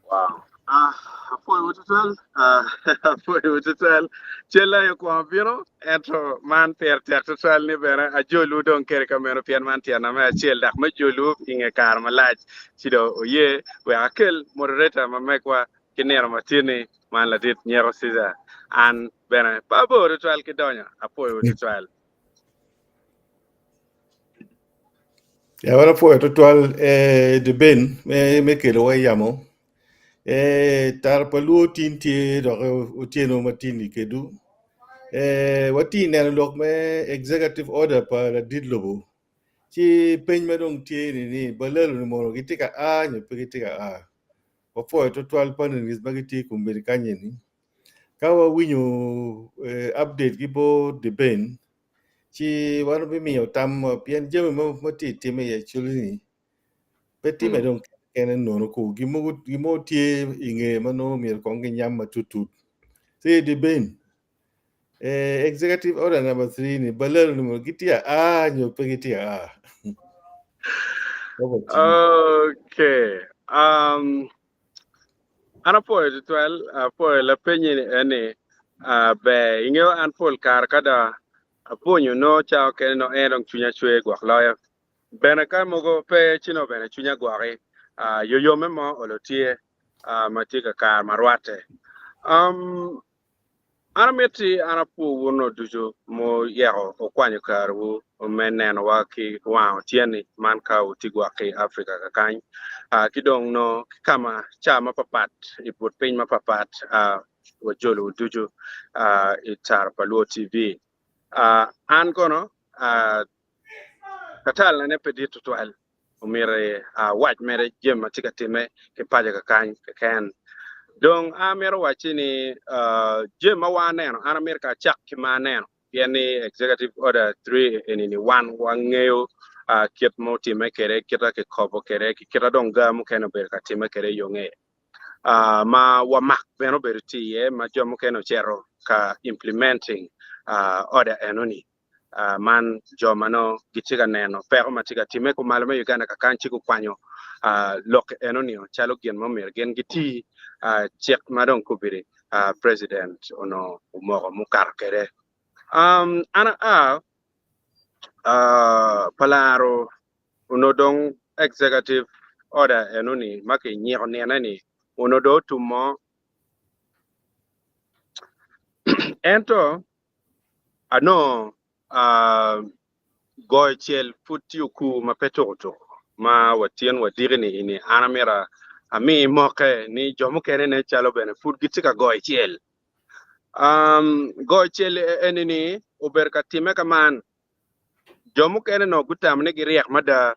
Wow. Ah, apwoyo tutwal. Ah, apwoyo tutwal. Cal aye okwongo bino, ento man pire tek tutwal ni bene ajolwu dong kede ka meno pien man tyena me acel dok me jolwu i nge kare malac. Ci dong oye wek akel moderator ma megwa ki nino matin-ni, man ladit Nyeko Caesar. An bene pe abor tutwal ki donyo, apwoyowu tutwal. Ya wan apwoyo tutwal eh, Deben me, me kelowa i yamo. Eh, tara pa luo tin tye dok otyeno matin-ni kedwu. Eh, watye neno lok me executive order pa ladit lobo. Ci peny ma dong tye ni ni balalo ni mono gitye ka a nyo pe gitye ka a. Wapwoyo tutwal panelists ma gitye i kombeddi kany eni. Ka wawinyo eh, update ki bot Deben, ci wan wabimiyo tamwa pien jami ma tye ka timme i Acholi-ni pe timme dong kene nono ko gin mogo gin mo tye i ngeye ma nongo myero kong ginyam matutut. Ci Deben, eh, executive order number 3 ni balalo ni mono gitye a nyo pe gitye a? Over to you. Okay. Um, An apwoyo tutwal, apwoyo lapenyi ni eni ber. Ingeyo an pol kare ka dong abwonyo nongo cawa okene nongo en dong cwinya cwer gwok loyo. Bene ka mogo pe ci nongo bene cwinya gwoki. Yoyome mo olo tye ma tye kakare ma rwatte. An amiti an apwo wun-nu ducu muyeko wukwanyo karewu me nenowa ki wang otyeni man ka wutye gwok ki i Africa kakany ki dong nongo ki ka ma ca mapapat i but piny mapapat wajolowu ducu i Tara pa Luo TV. An kono katalane pe dit tutwal. Omyero awac mere jami ma tye ka timme ki paco kakany keken. Dong amito wacci ni jami ma wan aneno, an amito ka acak ki ma aneno pien ni Executive Order 3 eni ni wan wangeyo kit ma otimme kwede, kita kikobo kwede ki kita dong ga mukene obedo ka timme kwede i yo ngeye. Ma wamak bene obedo tye iye ma jo mukene ocito ka implementing order enoni. Man jo ma nongo gitye ka neno peko ma tye ka timme kumalo me Uganda kakany ci gukwanyo lok enoni calo gin ma omyero gin giti cik ma dong kobedi president onongo omoko mukato kwede. An aa pa laro onongo dong executive order enoni ma kinyiko nine ni onongo dong otum mo ento Anongo goyo cel pud tye okur ma pe tuko tuko ma watyen wadiki-ni ini an amito ami mokke ni jo mukene nen calo bene pud gitye ka goyo cel. Goyo cel eni-ni obedo ka timme ka man, jo mukene onongo gutamo ni giryek mada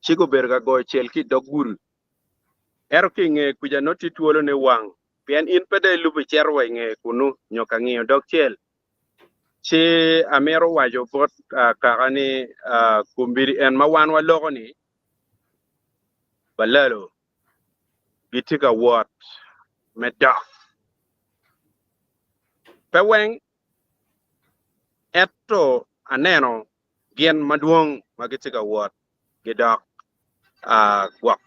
ci gubedo ka goyo cel ki i dog gudo ento ki i nge kuca nongo tye twolo ni wang pien in pe dong ilubo icito wa i ngeye kunnu nyo ka ngiyo dog cel. Ci amito waco bot kaka ni kombeddi en ma wan waloko-ni, balalo gitye ka wot me dok. Pe weng, ento aneno gin madwong ma gitye ka wot gidok gwok.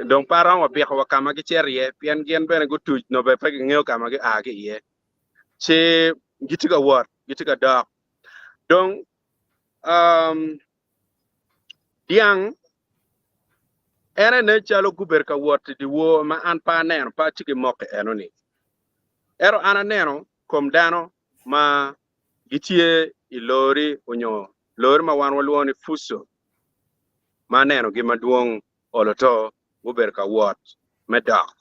Dong pe aromo biko wa ka ma gicito iye, pien gin bene gutuc nyo bene pe gingeyo ka ma gia ki iye. Ci gitye ka wot, gitye ka dok. Dong dyang en aye nen calo gubedo ka wot i dyewor ma an pe aneno, pe atye ki moko enoni. Ento an aneno kom dano ma gitye i lori onyo lori ma wan walwongo ni fuso. ma anenogi madwong olo to gubedo ka wot me dok.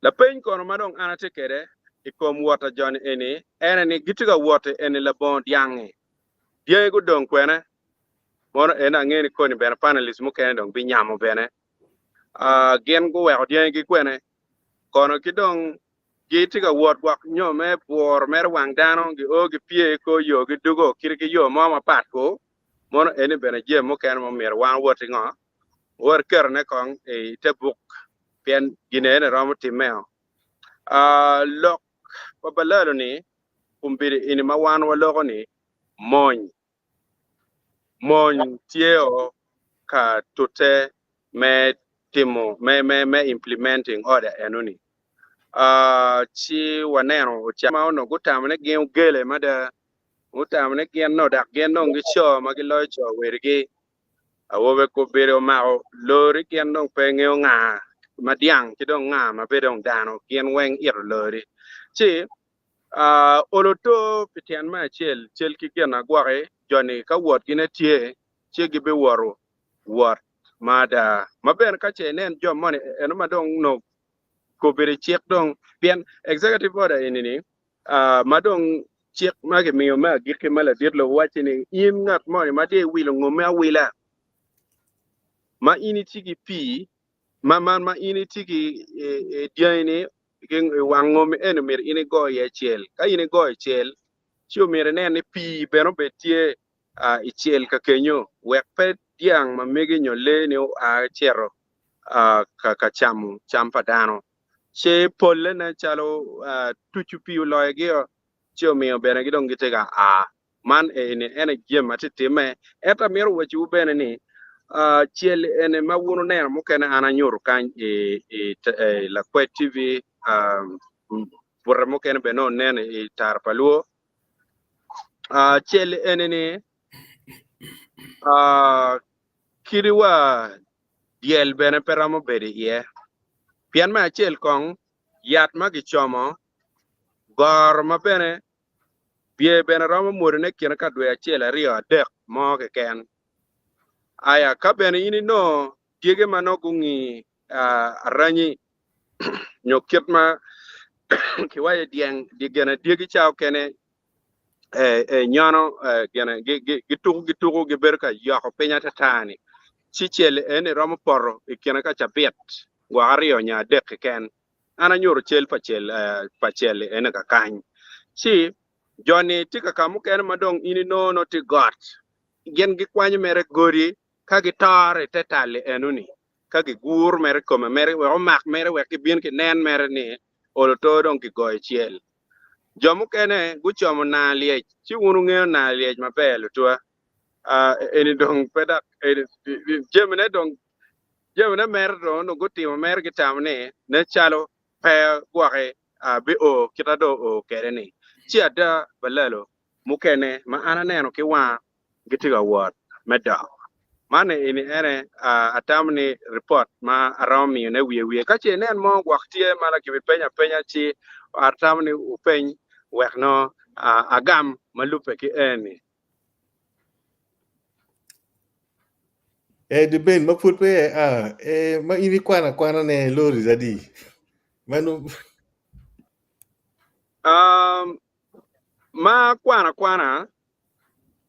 Lapeny kono ma dong an atye kwede i kom wot a joni eni ene ni gitye ka wot eni labongo dyangi. Dyangi gudong kwene? Mono eni angeyo ni koni bene panelist mukene dong binyamo bene. Gin guweko dyangigi kwene? Kono ki dong gitye ka wot gwok nyo me bwuro mere wang dano, gio gipye i kor yo gidugo kit ki yo mo mapat ku. Mono eni bene jami mukene ma myero wan wot i ngo? Wot ketone kong i te buk pien gin eni romo timmeo. Lok pa balalo ni kombeddi eni ma wan waloko ni mony. Mony tye o ka tute me timo me me me implementing order eno ni. Ci waneno oca ma onongo gutamo ni gin ogele mada, gutamo ni gin no dok gin dong gico ma giloyo co wedigi. Awobe kombeddi omako lori gin dong pe ngeyo nga ma dyang ki dong nga ma be dong dano gin weng ito lori. Ci olo to pi tyen me acel cal ki gin agwoki joni ka wotgine tye ci gibiwoto wot ma ada ma bene ka ce inen jo moni eno ma dong nongo kobedo cik dong pien executive order eni-ni ma dong cik ma kimiyo me agikki ma ladit lobo wacci ni in ngat moni ma dong iwilo ngomme awila ma in itye ki pii ma ma ma in itye ki dyangi-ni i wang ngom eni myero in igo iye cel. Ka in igoyo cel ci omyero inen ni pii bene obed tye i cel ka kenyo wek pe dyang ma megi nyo lee ni oa cito ka camo cam pa dano. Ci polle nen calo tucu pii oloyogio ci omiyo bene gidong gitye ka a. Man eni en aye jami ma tye timme. Ento amito wacciwu bene ni cel eni ma wun wuneno mukene an anyuto kany i Lakwed TV, bute mukene bene nongo nen i Tara pa Luo. Cel eni-ni kadi wa dyel bene pe romo bedo iye pien me acel kong yat ma gicomo goro ma bene Bye bene romo mwodone kine ka dwe acel, aryo, adek mo keken. Aya, ka bene in inongo dyege ma nongo gungi aranyi nyo kit ma kiwaco dyeng gene dyegi ca okene nyono gene gituko gituko gibedo ka yoko piny atata-ni, ci cel eni romo poto i kine ka cabit gwok aryo nyo adek keken. An anyuto cal pa cel pa cel-li ene kakany. Ci jo-ni tye ka ka mukene ma dong in inongo nongo tye got, gin gikwanyo mere godi ka gitoro i te tal-li enoni, ka giguro mere i kome mere wek omak mere wek gibin ginen mere ni olo to dong kigoyo cel. Jo mukene gucomo naa lyec, ci wun wungeyo naa lyec maber lutwa. Eni dong pe dok jamine dong Jamine mere dong onongo gutimo mere gitamo ni nen calo pe gwoki bio kit a dong oo kwede-ni. Ci ada balalo mukene ma an aneno ki wanga gitye ka wot me dok. Man eni ene atamo ni ripot ma aromo miyone wiye wiye. Ka ce inen mo gwok tye ma kibipenyo apenya ci atamo ni wupeny wek nongo agam ma lubbe ki eni. Eh, debate ma pud pe a eh, ma in ikwano akwana ne lori adi? Mano Um, ma akwano akwana,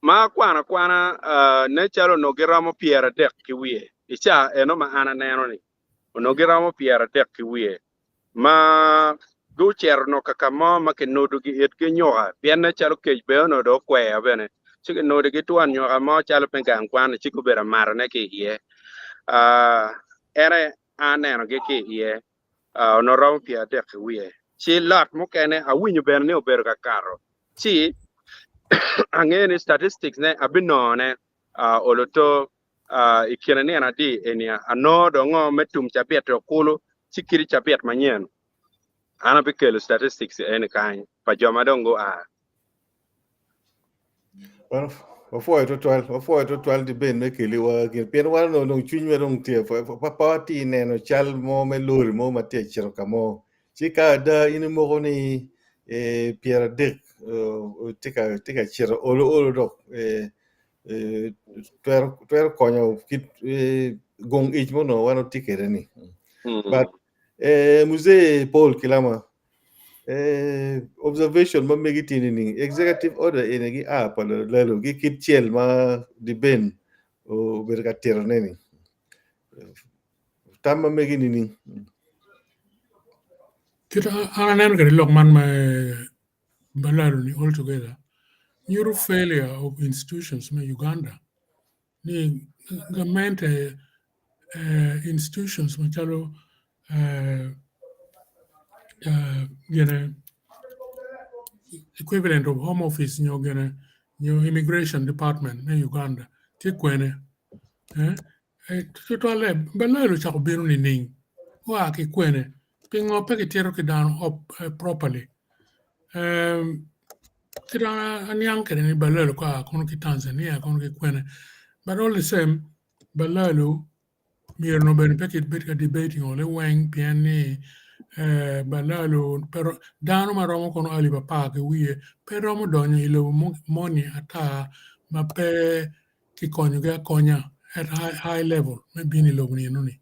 ma akwano akwana uh, nen calo onongo giromo 30 ki wiye i caa eno ma an aneno-ni. Onongo giromo 30 ki wiye. ma gucito onongo ka ka mo ma kinodogi itgi nyuka pien nen calo kec bene onongo dong okweo bene ci kinodogi twon nyuka mo calo me gang kwan-ni ci gubedo amatone ki iye en aye anenogi ki iye onongo romo 30 ki wiye ci lot mukene awinyo bene ni obedo ka kato ci angeyo ni statistics ne abinongone oloto I kine nino adi eni anongo dong ngo me tum cabit-ti okulu ci kidi cabit manyen an abikelo statistics eni kany pa jo ma dong gua. Wapwoyo twatwal, wapwoyo twatwal di ben me keliwa gin pien wan onongo dong cwinywa dong tye pa pe watye neno cal mo me lori mo ma tye ka cito ka mo ci ka ada in imoko ni 30 tye ka cito olo olo dok. Twero twero konyo kit gong ic ma onongo wan watye kwede ni. But Muzee Paul Kilama, observation ma megi tye nining? Executive order eni gi a pa lalo ki kit cel ma Deben obedo ka tito ne ni. Tam ma megi nining? Kit an aneno kwede lok man me Balalo ni all together nyuto failure of institutions me Uganda ni gamente institutions macalo gine equivalent of home office nyo gine nyo immigration department me Uganda tye kwene Tutwalle Balalo ocako bino nining? Gua ki kwene? Pingo pe kitito ki dano properly? Kit ma aniang kwede ni Balalo ka kono ki Tanzania kono ki kwene but all the same Balalo myero onongo bene pe kibed ka debating o liweng pien ni Balalo dano ma romo kono alip apar ki wiye pe romo donyo i lobo moni ata ma pe kikonyogi akonya at high level me bino i lobo ni enoni.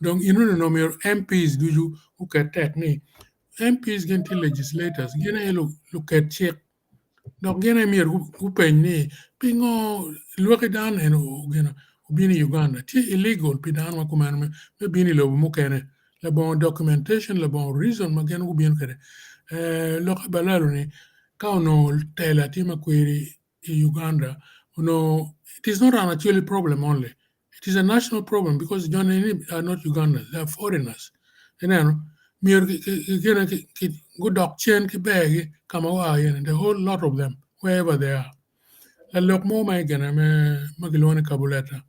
Dong enoni onongo myero MPs ducu guket tek ni MPs gin tye legislators gin aye luket cik dok gin aye myero gupeny ni pingo lwaki dano eni obino i Uganda tye illegal pi dano ma kumeno me bino i lobo mukene labongo documentation labongo reason ma gin gubino kwede. Lok balalo ni ka onongo tela tye ma kweri i Uganda onongo it is not an Acholi problem only it is a national problem because joni ni are not Ugandans they are foreigners ineno myero gudok cen ki bergi ka ma gua iye ni the whole lot of them wherever they are lalok mo ma igene ma kilwongo ni Kabuleta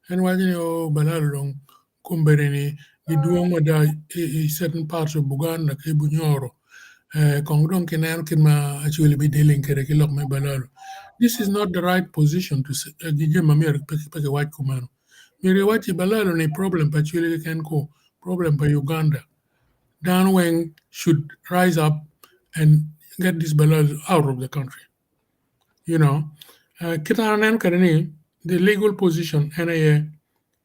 en waco ni oo Balalo dong kombeddi ni gidwong mada i certain parts of Buganda ki Bunyoro kong dong kineno kit ma Acholi bi dealing kwede ki lok me Balalo. This is not the right position to say jami ma myero pe kiwac kumeno. Myero kiwac ni Balalo ni problem pa Acholi keken ko problem pa Uganda. Dano weng should rise up and get this Balalo out of the country. You know, kit an aneno kwede ni the legal position en aye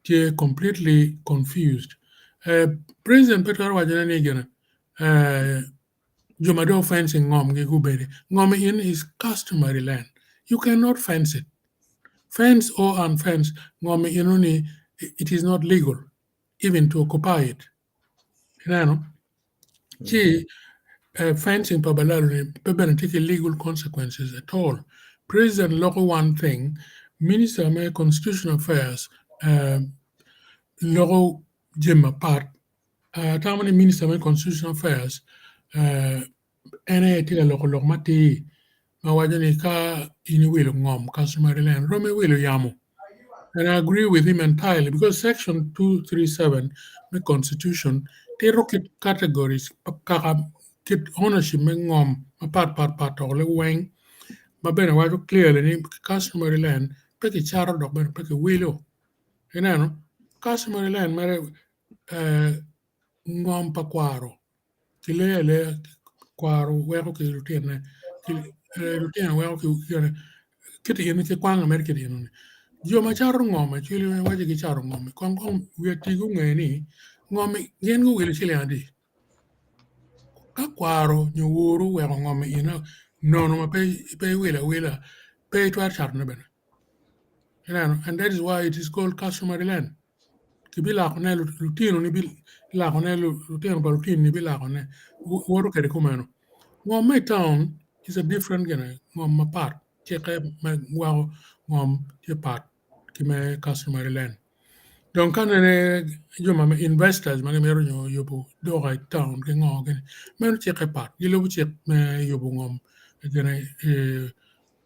tye completely confused. President pe twero wacone ni gine jo ma dong fencing ngomgi gubedi. Ngom in is customary land. You cannot fence it. Fence or unfence, ngom inoni it is not legal even to occupy it. Ineno? Ci fencing pa balalo ni pe bene tye ki legal consequences at all. President loko one thing, minister me constitutional affairs loko jami mapat. Atamo ni minister me constitutional affairs en aye tye ka loko lok matir ma waco ni ka in iwilo ngom customary land romo iwilo yamo. And I agree with him entirely because section 237 me constitution tito kit categories kaka kit ownership me ngom mapat pat pat tokole weng ma bene waco clearly ni customary land pe kicato dok bene pe kiwilo. Ineno customary land mere ngom pa kwaro kileyo aleya kwaro weko ki lutinone lutino weko ki kit in ki kwanga mere kit enoni jo ma cato ngom actually waco gicato ngom kong kong wiye ati gunge ni ngom gin guwilo ciling adi ka kwaro nyo woru oweko ngom eno nono ma pe iwilo awila pe itwero catone bene ineno and that is why it is called customary land. Kibilakone lutinoni bilakone lutino pa lutinoni bilakone woto kwede kumeno. Ngom me i town is a different gine ngom mapat cikke me gwoko ngom tye pat ki me customary land. Dong ka nene jo ma investors ma gimito nyo yubo duka i town ki ngo gini meno cikke pat gilubo cik me yubo ngom gine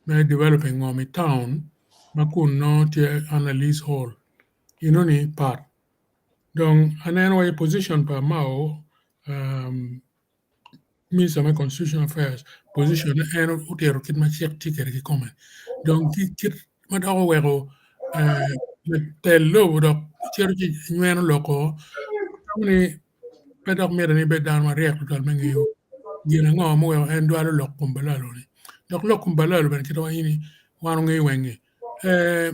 me developing ngom i town ma kun nongo tye under leasehold enoni pat. Dong aneno wa i position pa Mao Minister me Constitutional Affairs position ne en otito kit ma cik tye kwede kikome. Dong kit ma dok oweko tel lobo dok cito ci nyweno loko ni pe dok mitte ni ibed dano maryek tutwal me ngeyo gin ango muweko en dwalo lok kom balalo-ni. Dok lok kom balalo bene kit ma in wan wangeyo weng-ngi. Eh,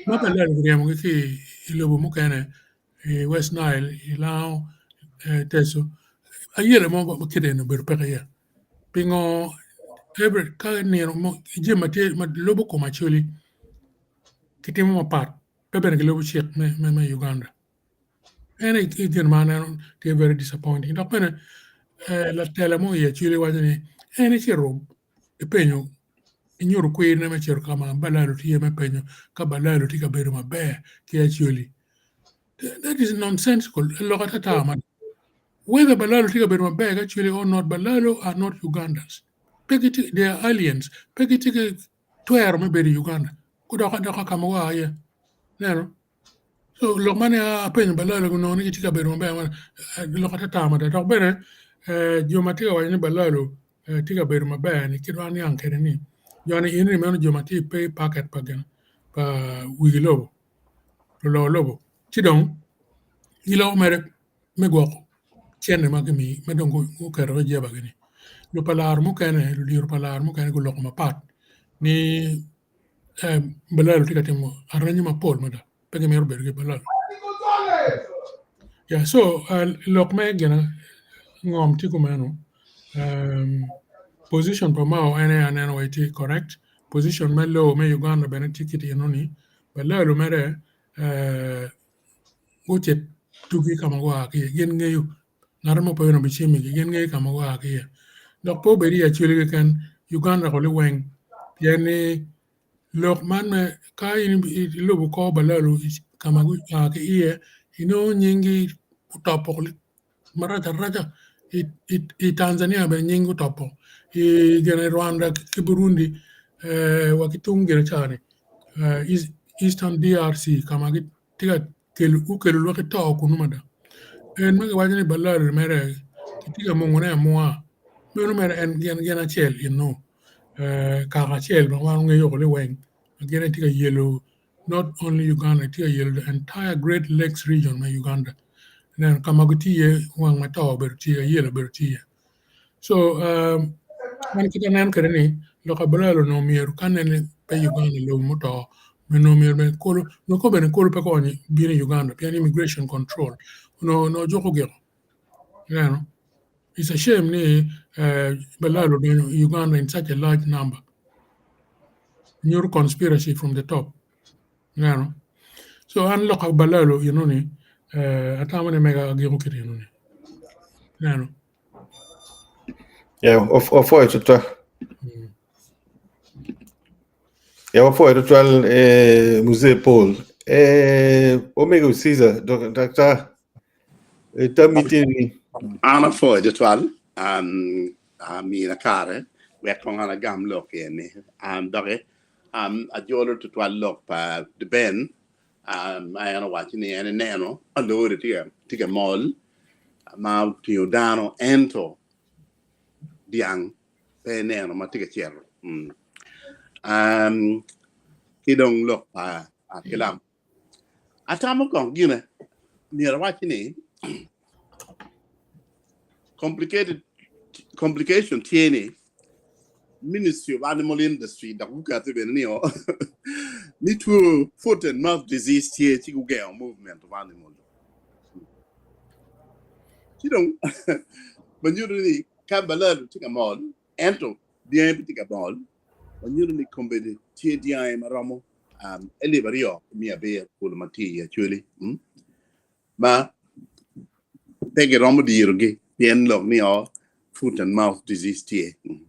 ma Balaalo kiryemogi ki i lobo mukene i West Nile, i Lango, eh, Teso, ayela mo ma kite eni obedo peke iye. Pingo every ka nino mo jami ma tye ma lubo kom Acholi kitimo mapat pe bene gilubo cik me, me, me Uganda. En aye gin ma aneno tye very disappointing. Dok bene eh, latela mo i Acholi waco ni en ecito ipenyo inyuto kwirne me cito ka ma Balalo tye me penyo ka Balalo tye ka bedo maber ki Acholi. That is nonsensical. Lok atata man. Whether Balalo tye ka bedo maber ki Acholi or not, Balalo are not Ugandans. Pe gitye, they are aliens. Pe gitye ki twero me bedo i Uganda. Gudok adoka ka ma gua iye. Ineno? So lok man ni apenyo Balalo gunongo ni gitye ka bedo maber lok atata mada. Dok bene jo ma tye ka waco ni Balalo tye ka bedo maber ni kit ma aniang kwede ni jo-ni eni meno jo ma tye i pay packet pa gin pa wigi lobo lulo lobo ci dong giloko mere me gwoko cente ma gimiyi ma dong guketo ki ijebagi ni lupa laro mukene ludito pa laro mukene guloko mapat ni balalo tye ka timo aranyi mapol mada pe gimito bedo ki balalo yeah so lok me gin ngom tye kumeno position pa Mao en aye aneno wai tye correct position me law me Uganda bene tye kit enoni balalo mere gucit tugi ka ma gua ki iye gin ngeyo ngat mo pe obicimogi gin ngeyo ka ma gua ki iye dok pe obed i Acholi keken Uganda koli weng pien ni lok man me ka in ilubo kor balalo ka ma gua ki iye inongo nyinggi otopo marac araca i Tanzania bene nyinggi otopo i gine Rwanda ki Burundi wa ki tung gine ca-ni Eastern DRC ka ma gitye ka kelo gukelo lwaki to kunu mada en ma giwaco ni balalo mere kitye ka mungone amunga meno mere en gin gin acel eno kaka acel ma wan wangeyo ni weng ma gin aye tye ka yelo not only Uganda tye ka yelo the entire Great Lakes region me Uganda ineno ka ma gitye iye wang ma to obedo tye ayelo obedo tye iye so an kit aneno kwede ni lok pa balalo onongo myero ka nene pe Uganda lobo muto onongo myero bene kolo nongo kong bene kolo pe konyo bino i Uganda pien immigration control onongo juko giko ineno it's a shame ni balalo odonyo i Uganda in such a large number nyuto conspiracy from the top ineno so an lok pa balalo enoni atamo ni mega agiko kit enoni ineno. Yeah, opwoyo tutwal. Yeah, wapwoyo tutwal eh, Mzee Paul. Eh, Omego Caesar, Dr. Tammi tye ni. An apwoyo tutwal um, amina kare wek kong an agam lok eni. Um, doki um, ajolo tutwal lok pa Ben um, ma en owaco ni en eneno alori tye ka mol ma otingo dano ento dyang pe ineno ma tye ka cito. Mm. Um, ki dong lok pa Kilam. Atamo kong gine myero awac ni complicated complication tye ni Ministry of Animal Industry dok guketo bene ni o ni two foot and mouth disease tye ci gugengo movement of animal. Ci dong manyuto ni ka balalo tye ka mol ento dyangi pe tye ka mol manyuto ni kombeddi tye dyangi maromo um, elip aryo ki miya abiro kulu ma tye i Acholi mm? ma pe giromo dirogi pien lok ni o foot and mouth disease tye. Mm.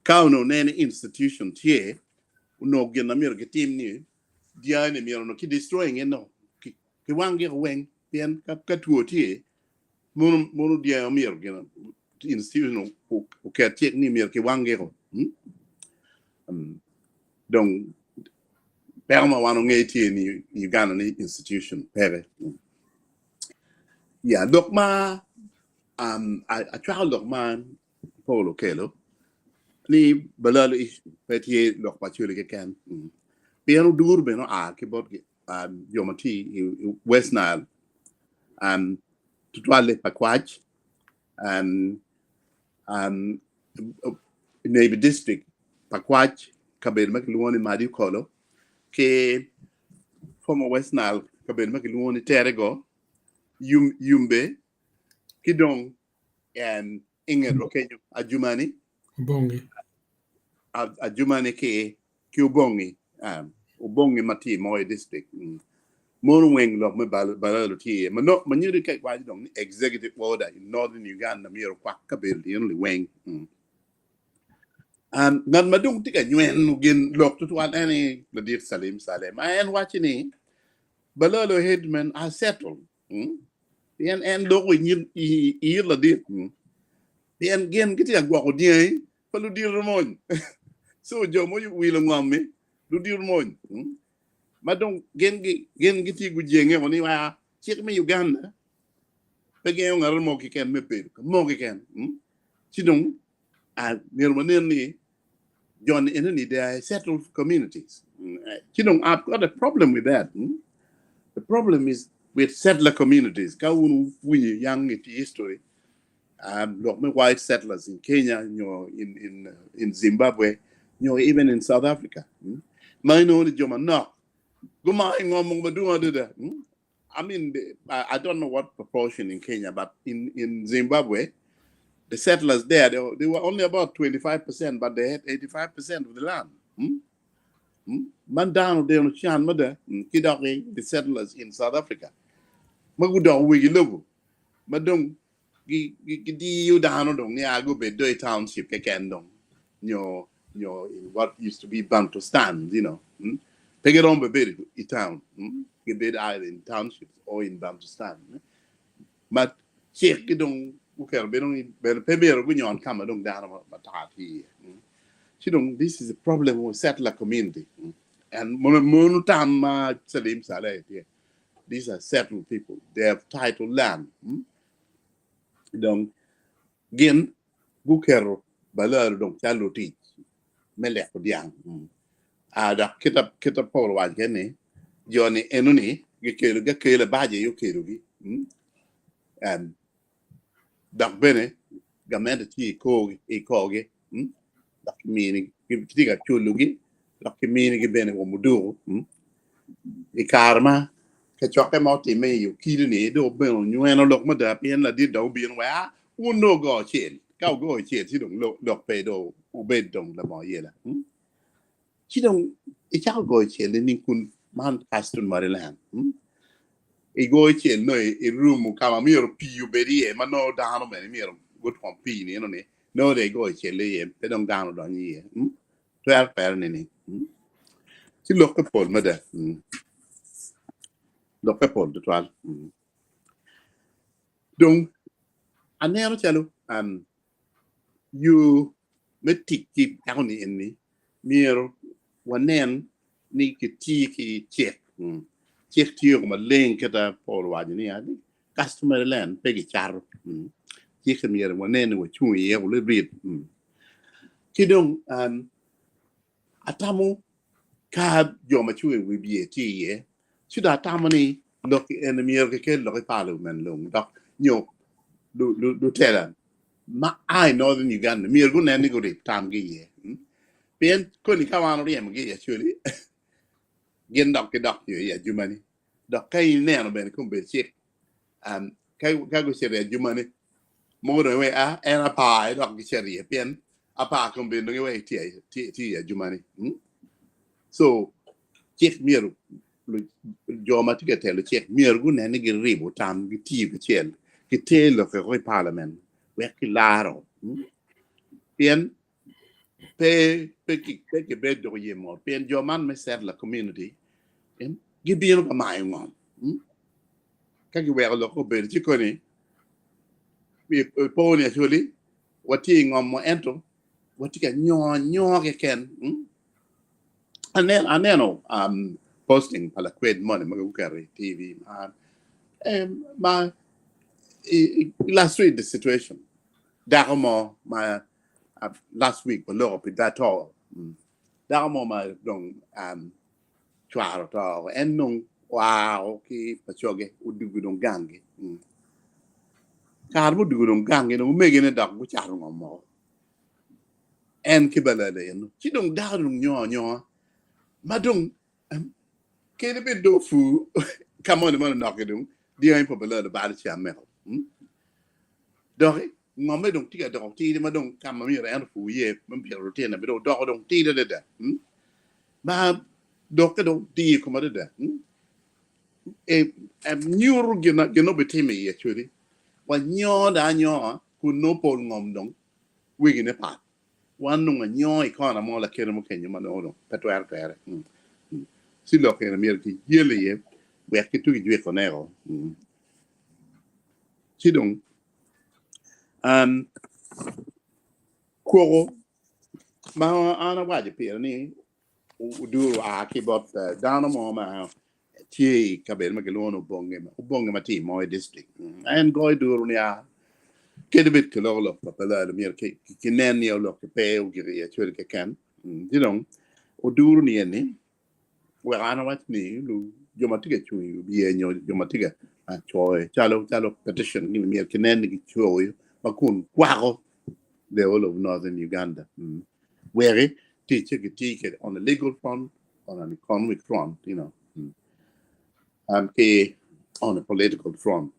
Ka onongo nene institution tye onongo gin na myero gitim ni dyangi ni myero onongo ki destroying it no ki, ki wang giko weng pien ka, ka two tye mono mono dyangi myero gin institution oket cik ni myero ki wang giko. Mm? Um, dong peko ma wan ongeyo tye ni Uganda ni institution peke. Mm. Ya, lok ma um, acwako lok ma Paul okelo ni balalo pe tye lok pa Acholi keken. Mm. Pien odur bene oa ki bot um, jo ma tye i West Nile um, tutwalle Pakwach um, um, Nebbi District, Pakwach, kabedo ma kilwongo ni Madi Okolo. Ki former West Nile kabedo ma kilwongo ni Terego, Yum, Yumbe, ki dong um, ingetwa kenyo Adjumani, Obongi. Adjumani ki ki Obongi, um, Obongi ma tye i Moyo district. Mono weng lok me Balaalo tye iye. Ma no, ma nyuto ka iwaco dong ni executive order in northern Uganda myero okwak kabedo eno liweng. Ngat ma dong tye ka nyweno gin lok tutwal en aye ladit Salim Saleh ma en waco ni Balaalo headmen are settled. Pien en loko i it ladit. Pien gin gitye ka gwoko dyangi pa ludito mony. So jo ma owilo ngom-mi ludito mony. Ma dong gin gitye gujenge ni wa cik me Uganda pe gengo ngat mo keken me bedo ka mo keken. Ci dong myero wanen ni joni enoni they are settled communities. Ci dong I've got a problem with that. The problem is with settler communities. Ka wun winyo yang i history, lok me white settlers in Kenya, nyo in Zimbabwe, nyo even in South Africa. Ma inongo ni jo manok gumako i ngom mogo madwong adada. I mean, I don't know what proportion in Kenya, but in Zimbabwe, the settlers there, they were only about 25%, but they had 85% of the land. Man dano deno can mada ki dok the settlers in South Africa. Ma gudok wegi lobo. Ma dong gidiyo dano dong ni a gubed do i township keken dong. Nyo, nyo in what used to be Bantustans, you know. Pe giromo bedo i town. Gibed either in townships or in Bantustan. Ma cik ki dong guketo bedo ni bene pe myero gunyon ka ma dong dano matar tye iye. Ci dong this is a problem with settler community. And mono tam ma Salim Saleh tye. These are settled people. They have titled land. Dong gin guketo Balaalo dong calo lutic me leko dyang. Dok kita Paul owaco kene ni jo-ni enoni gikelo gakela baja aye okelogi. Dok bene gamente tye i korgi dok kitye ka culogi dok kiminigi bene wa muduku. I kare ma kacokke ma otimme i Okidi-ni dong bene onyweno lok mada pien ladit dong obino wek a wun dong wugo cel. Ka wugo cel ci dong lok pe dong wubed dong labongo yela. Ci dong icako goyo cel nining kun man customary land? Igoyo cel nongo i room ka ma myero pii obed iye ma nongo dano bene myero gutwom pii ni enoni nongo dong igoyo cel iye pe dong dano odonyo iye. Twero twere nining? Ci lokke pol mada. Lokke pol tutwal. Dong aneno calo yo me tic ki peko-ni eni myero wanen ni kiti ki cik. Cik tye maleng kita Paul owaco ni customary land pe gicato. Cik myero wanen ni wacung iye wulibit. Ki dong atamo ka jo ma cung i wi bye tye iye, ci dong atamo ni lok eni myero kikel lok i parliament lung dok nyo lutela ma a i Northern Uganda myero gunen ni gurib tamgi iye. Pien koni ka wan oryemogi i Acholi, gin dok gidok nyo i Adjumani. Dok ka in ineno bene kombeddi cik, ka gucito i Adjumani, mogo dong iweko a en apar aye dok gicito iye pien apar kombeddi dong iweko tye i Adjumani. So cik myero jo ma tye ka telo cik myero gunen ni giribo tam gitiyo kacel giter lok i parliament wek kilaro. Pien pe pe kibed dok iye mot pien jo man me settler community gibino ka mayo ngom. Ka giweko lok obedo ci koni po ni actually watye i ngom mo ento watye ka nyo anyoa keken. Aneno posting pa lakwed moni ma guketo i TV ma illustrate the situation. Dako mo ma last week waloko pi dato dako mo ma dong cwaro to en dong oa ki pacoge odugo dong gangi. Kare mudugo dong gangi dong omegine dok gucato ngom moko. En ki balale eno ci dong dako dong nyo anyoa ma dong Kadi bed dong opur ka moni ma onoki dong dyangi pa balalo balo cam meko. Doki ngomme dong tye ka doko tidi ma dong ka ma myero en opur iye me pito lutine bene dong odoko dong tidi adada. Ma dokke dong diyo i kome adada. Nyuto gin ma obitimo i Acholi. Wanyo dong anyoa kun nongo pol ngom dong wegine pat. Wan nongo anyo i kona mo lakite mo kenyo ma nongo dong pe twero twere. Ci lok eni myero kiyel iye wek ki tugi jwiko neko. Ci dong kwoko ma an awaco pire ni oduro oa ki bot dano mo ma tye i kabedo ma kilwongo ni Obonge, Obonge ma tye i Moyo District. En goyo duru ni a kadi bed kiloko lok pa Balalo myero kinen ni olok-ki pe ogik i Acholi keken. Ci dong oduru ni eni wek an awac ni jo ma tye ka cung i wiye nyo jo ma tye ka coyo calo calo petition ni myero kinen ni gicoyo ma kun kwako the whole of northern Uganda. Weki ticce giti kwede on a legal front on an economic front, you know, and ki on a political front.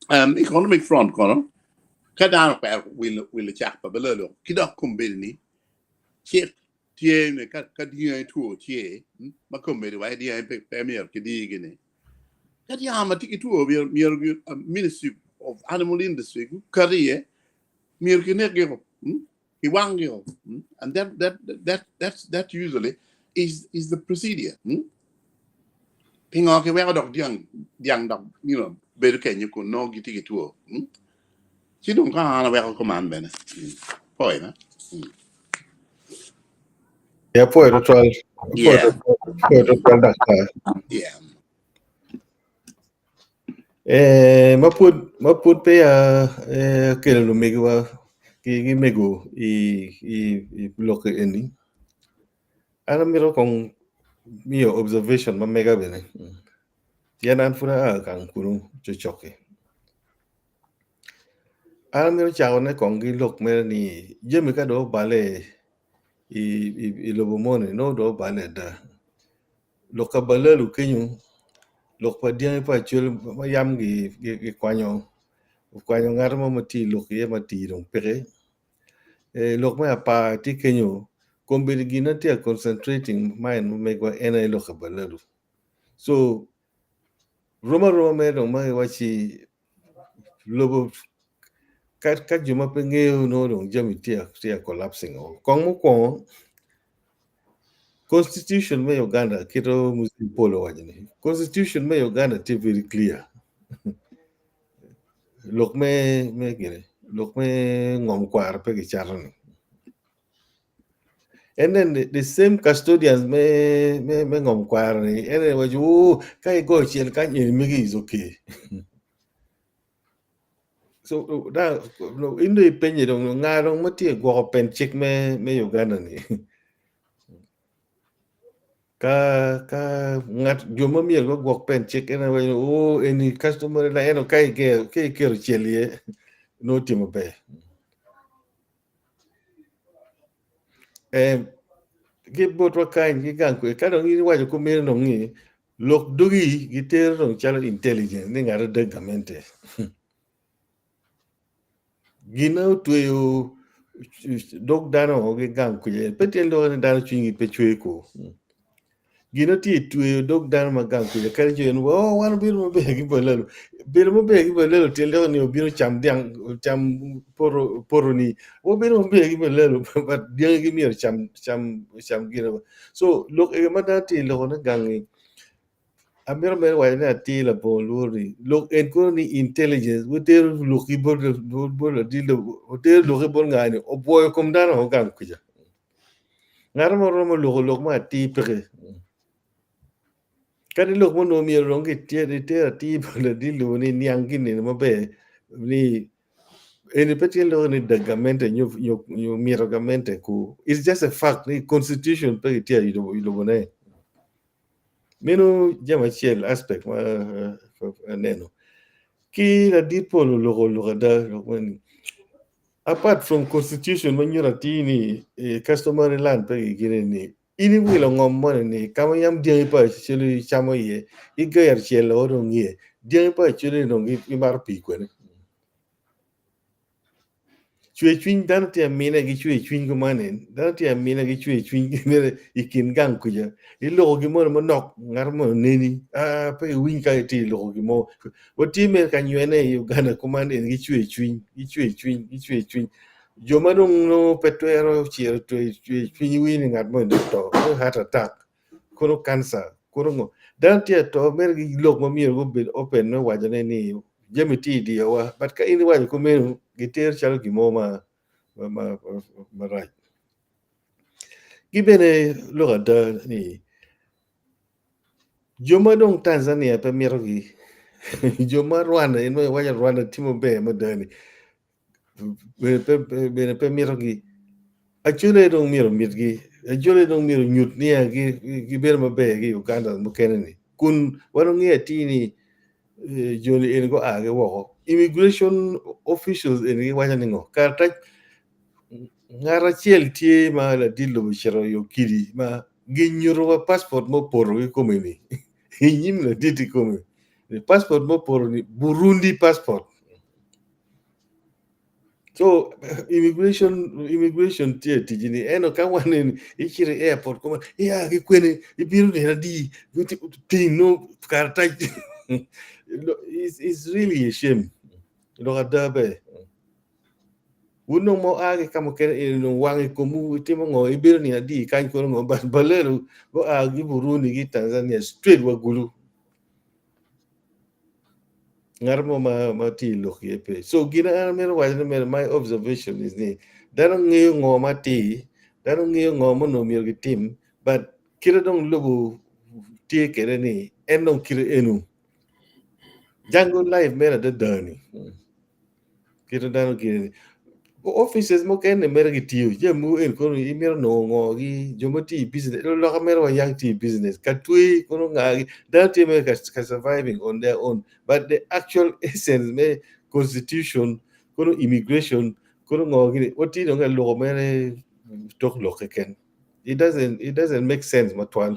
Economic front kono, ka dano okwero wilo cak pa balalo ki dok kombeddi ni cik tye ni ka dyangi two tye ma kombeddi wa dyangi pe myero ki digi ni ka dyang ma tye ki two myero Ministry of Animal Industry gukat iye myero kinekgi Kiwangio. And that usually is the procedure. Pingo kiweko dok dyang dyang dok you know bedo kenyo kun nongo gitye ki two. Ci dong ka an aweko kuman bene. Poi na. Ya poi tutwal. Poi tutwal. Poi tutwal daktar. Yeah. Eh, ma pud ma pud peya eh, akelo lumegiwa ki mego i i i lok eni, an amito kong miyo observation ma mega bene pien an pud aa kang kunu cokcok-ki. An amito cakone kong ki lok mere ni jami ka dong obale i i lobo moni nongo dong obale ada. Lok pa balalu kenyo lok pa dyangi pa acol ma yam gikwanyo okwanyo ngat mo ma tye i lok iye ma tii dong peke lok me apar tye kenyo kombeddi gin ma tye ka concentrating mind ma megwa en aye lok pa balalu so rom aroma mere dong ma giwacci lobo ka jo ma pe ngeyo nongo dong jami tye ka collapsing o. Kong mukwongo constitution me Uganda kit ma Muzee Paul owaco ni constitution me Uganda tye very clear lok me gini lok me ngom kwaro pe kicato ni. And then the same custodians me me me ngom kwaro ni en aye waco ooh ka igoyo cel kany eni megi is okay. So da in dong ipenye dong nga dong ma tye ka gwoko pen cik me me Uganda ni ka ka ngat jo ma myero gugwok pen cik en aye waco ooh eni customary la ento ka iketo cel iye nongo tye maber. Ki botwa kany ki gang kwe ka dong in iwaco kumeno dong ni lok dogi gitero dong calo intelligence ni ngat adek gamente gin ma otweyo dog dano ki gang kwica pe tye lok ni dano cwinygi pe cwer ko. Gin ma tye tweyo dog dano ma gang kwica kadi jo en oh wan obedo maber ki balalo bedo maber ki balalo tyen loko ni obino cam dyang cam poto poto ni wabedo maber ki balalo but dyangi gi myero cam cam cam gine so lok eni ma dano tye loko ne gangi amito mere waco ni atir labongo lworo ni lok en kono ni intelligence wutero loki bot bot ladit lobo wutero loki bot nga ni obwoyo kom dano o gang kwica. Ngat mo romo loko lok ma atir peke. Kadi lok mo onongo myero dong giter atir bot ladit lobo ni niang gin eni maber ni eni pe tye loko ni dag gamente nyo mito gamente ku it's just a fact ni constitution pe gitye i lobone. Meno jami acel aspect ma aneno. Ki ladit pol oloko lok ada lok moni apart from constitution ma nyuto atir ni customary land pe gigine ni. In iwilo ngom moni ni ka ma yam dyangi pa Acholi camo iye, iger cel o dong iye, dyangi pa Acholi dong gimato pii kwene. Cwer cwiny dano tye amine ki cwer cwiny kuman-ni, dano tye amine ki cwer cwiny mere i kin gang kuca, iloko gin moni manok ngat moni oneni, aa pe iwiny ka itye iloko gin mo. Watye mere ka nywene i Uganda kuman eni ki cwer cwiny, ki cwer cwiny, ki cwer cwiny. Jo ma dong nongo pe twero ciro cwer cwiny iwinyo ni ngat moni dong oto, kono heart attack, kono cancer, kono ngo. Dano tye ka to mere ki lok ma myero gubed open me wacone ni jami tye i diyowa but ka in iwaco kumeno gitero calo gin mo ma marac. Ki bene lok ada ni jo ma dong Tanzania pe mitogi jo ma Rwanda in ma iwaco ni Rwanda tye maber mada ni bene pe mitogi. Acholi dong myero omitgi, Acholi dong myero onyut niya gibedo maber ki i Uganda mukene ni kun wan wangeyo atir ni joni eni gua ki woko. Immigration officials eni giwaco ni ngo karatac ngat acel tye ma ladit lobo ocito i okidi ma ginyuto wa passport ma opoto ki kome ni i nyim ladit kikome passport ma opoto ni Burundi passport. So immigration immigration tye tic ni ento ka wan eni icito i airport koma ia ki kwene ibino nino adi ting nongo karatac it's really a shame lok ada ber wun dong ma wua ki ka mukene eni dong wang i komwu itimo ngo ibedo nino adi kany kono ngo but balelo gua ki Burundi ki Tanzania straight wa Gulu. Ngat mo ma ma tye i lok iye pe. So gin an amito waco ni mere my observation is ni dano ngeyo ngo ma atir, dano ngeyo ngo ma onongo myero gitim but kite dong lobo tye kwede ni en dong kite eno. Jungle life mere adada ni. Kite dano gire offices mukene mere gitiyo jami mogo eni kono imito nongo ngo gi jo ma tye i business loka mere wa yang tye i business ka twe kono nga gi dano tye mere ka surviving on their own but the actual essence me constitution kono immigration kono ngo gini watye dong ka loko mere tok lok keken it doesn't make sense matwal.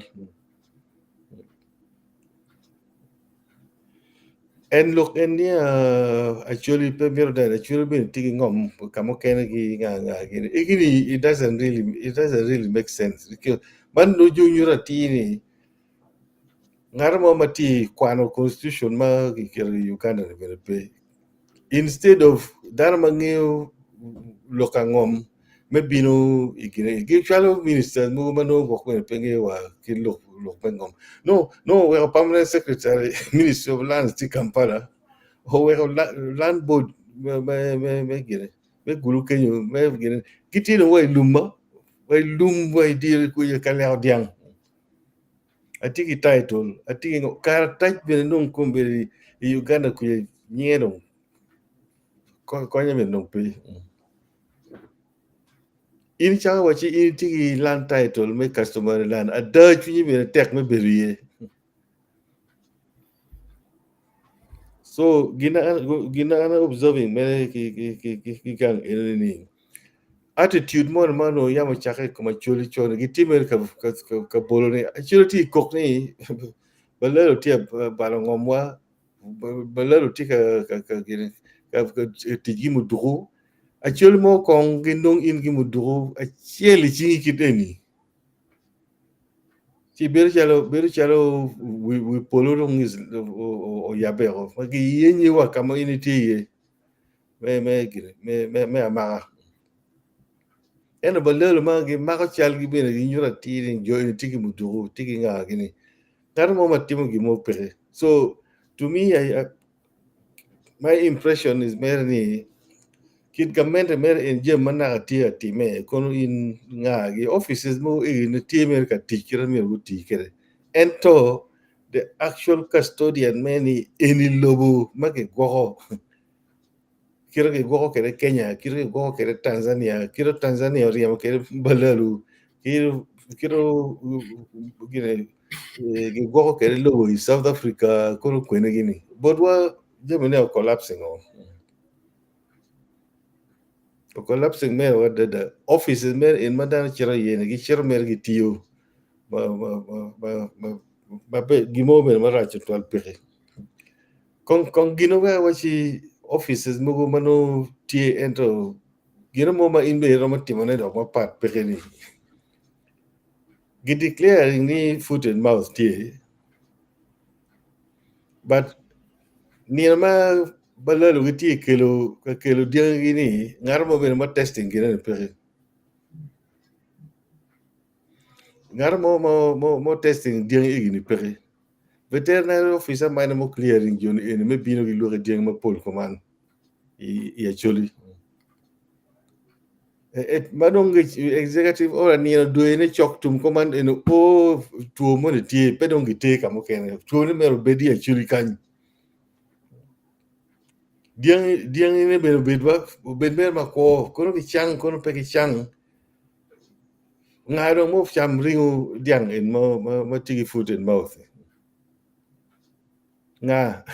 En lok en ni Acholi pe mito neno Acholi bene tye ki ngom ka mukene ki nga nga gini egini it doesn't really it doesn't really make sense man nongo jo nyuto atir ni ngat mo ma tye ka kwano constitution ma kiketo i Uganda ni bene pe instead of dano ma ngeyo lok pa ngom me bino i kine gicwalo minister mogo ma nongo gwok bene pe ngeyo wa ki lok lok me ngom nongo nongo oweko permanent secretary ministry of lands tye Kampala oweko land board me me me gine me gulu kenyo me gine gitye dong wa i lum ma wa i lum wa i dyere kuca ka leko dyang atye ki title atye ki ngo karatac bene dong kombeddi i Uganda kuca nyinge dong konye bene dong pe. In icako wacci in itye ki land title me customary land ada cwinyi bene tek me bedo iye. So gin ma an observing mere ki gang eni ni attitude moni ma onongo yam ocakke i kom Acholi con gitye mere ka bolo ni Acholi tye ka kok ni Balalo tye ka balo ngomwa Balalo tye ka tic ki muduku Acol mo kong ginong in ki muduku acel i cingi kit eni ci bedo calo bedo calo wi polo dong oyabbe o ma giyenyi wa ka ma in itye iye me amaka ento balalo ma gimako calgi bene ginyuto atir ni jo eni tye ki muduku tye ki nga gini ngat mo ma timo gin mo peke so to me my impression is mere ni kit gamente mere en jami ma naka tye ka timme kono in nga gi offices mogo eni tye mere ka tic kit ma myero guti kwede ento the actual custodian mere ni eni lobo ma kigwoko kit ma kigwoko kwede Kenya kit ma kigwoko kwede Tanzania kit ma Tanzania oryemo kwede Balalu kit ma gigwoko kwede lobo i South Africa kono kwene gini botwa jamine o collapsing o o collapsing mere adada offices mere en ma dano cito iye ni gicito mere gitiyo. ma ma ma ma ma pe gin mo obedo marac tutwal peke. Kong kong gin wek awaci offices mogo ma nongo tye ento gin mo ma in bene iromo timone dok mapat peke ni gi declaring ni foot and mouth tye but nino ma balalo gitye kelo ka kelo dyangigi ni ngat mo bene ma testing gine ni peke. Ngat mo mo testing dyangi egi ni peke. Veterinary officer mene mo clearing joni eni me bino ki lwaki dyangi mapol kuman i Acholi. Ma dong executive order nino dwe ne cok tum kuman eni o two moni tye pe dong giter ka mukene two ni myero obed i Acholi kany. Dyangi dyangi ne bene obed wa obed mere makwo kono gicang kono pe gicang Nga dong ma ocam ringo dyang en ma tye ki foot and mouth ni? Nga?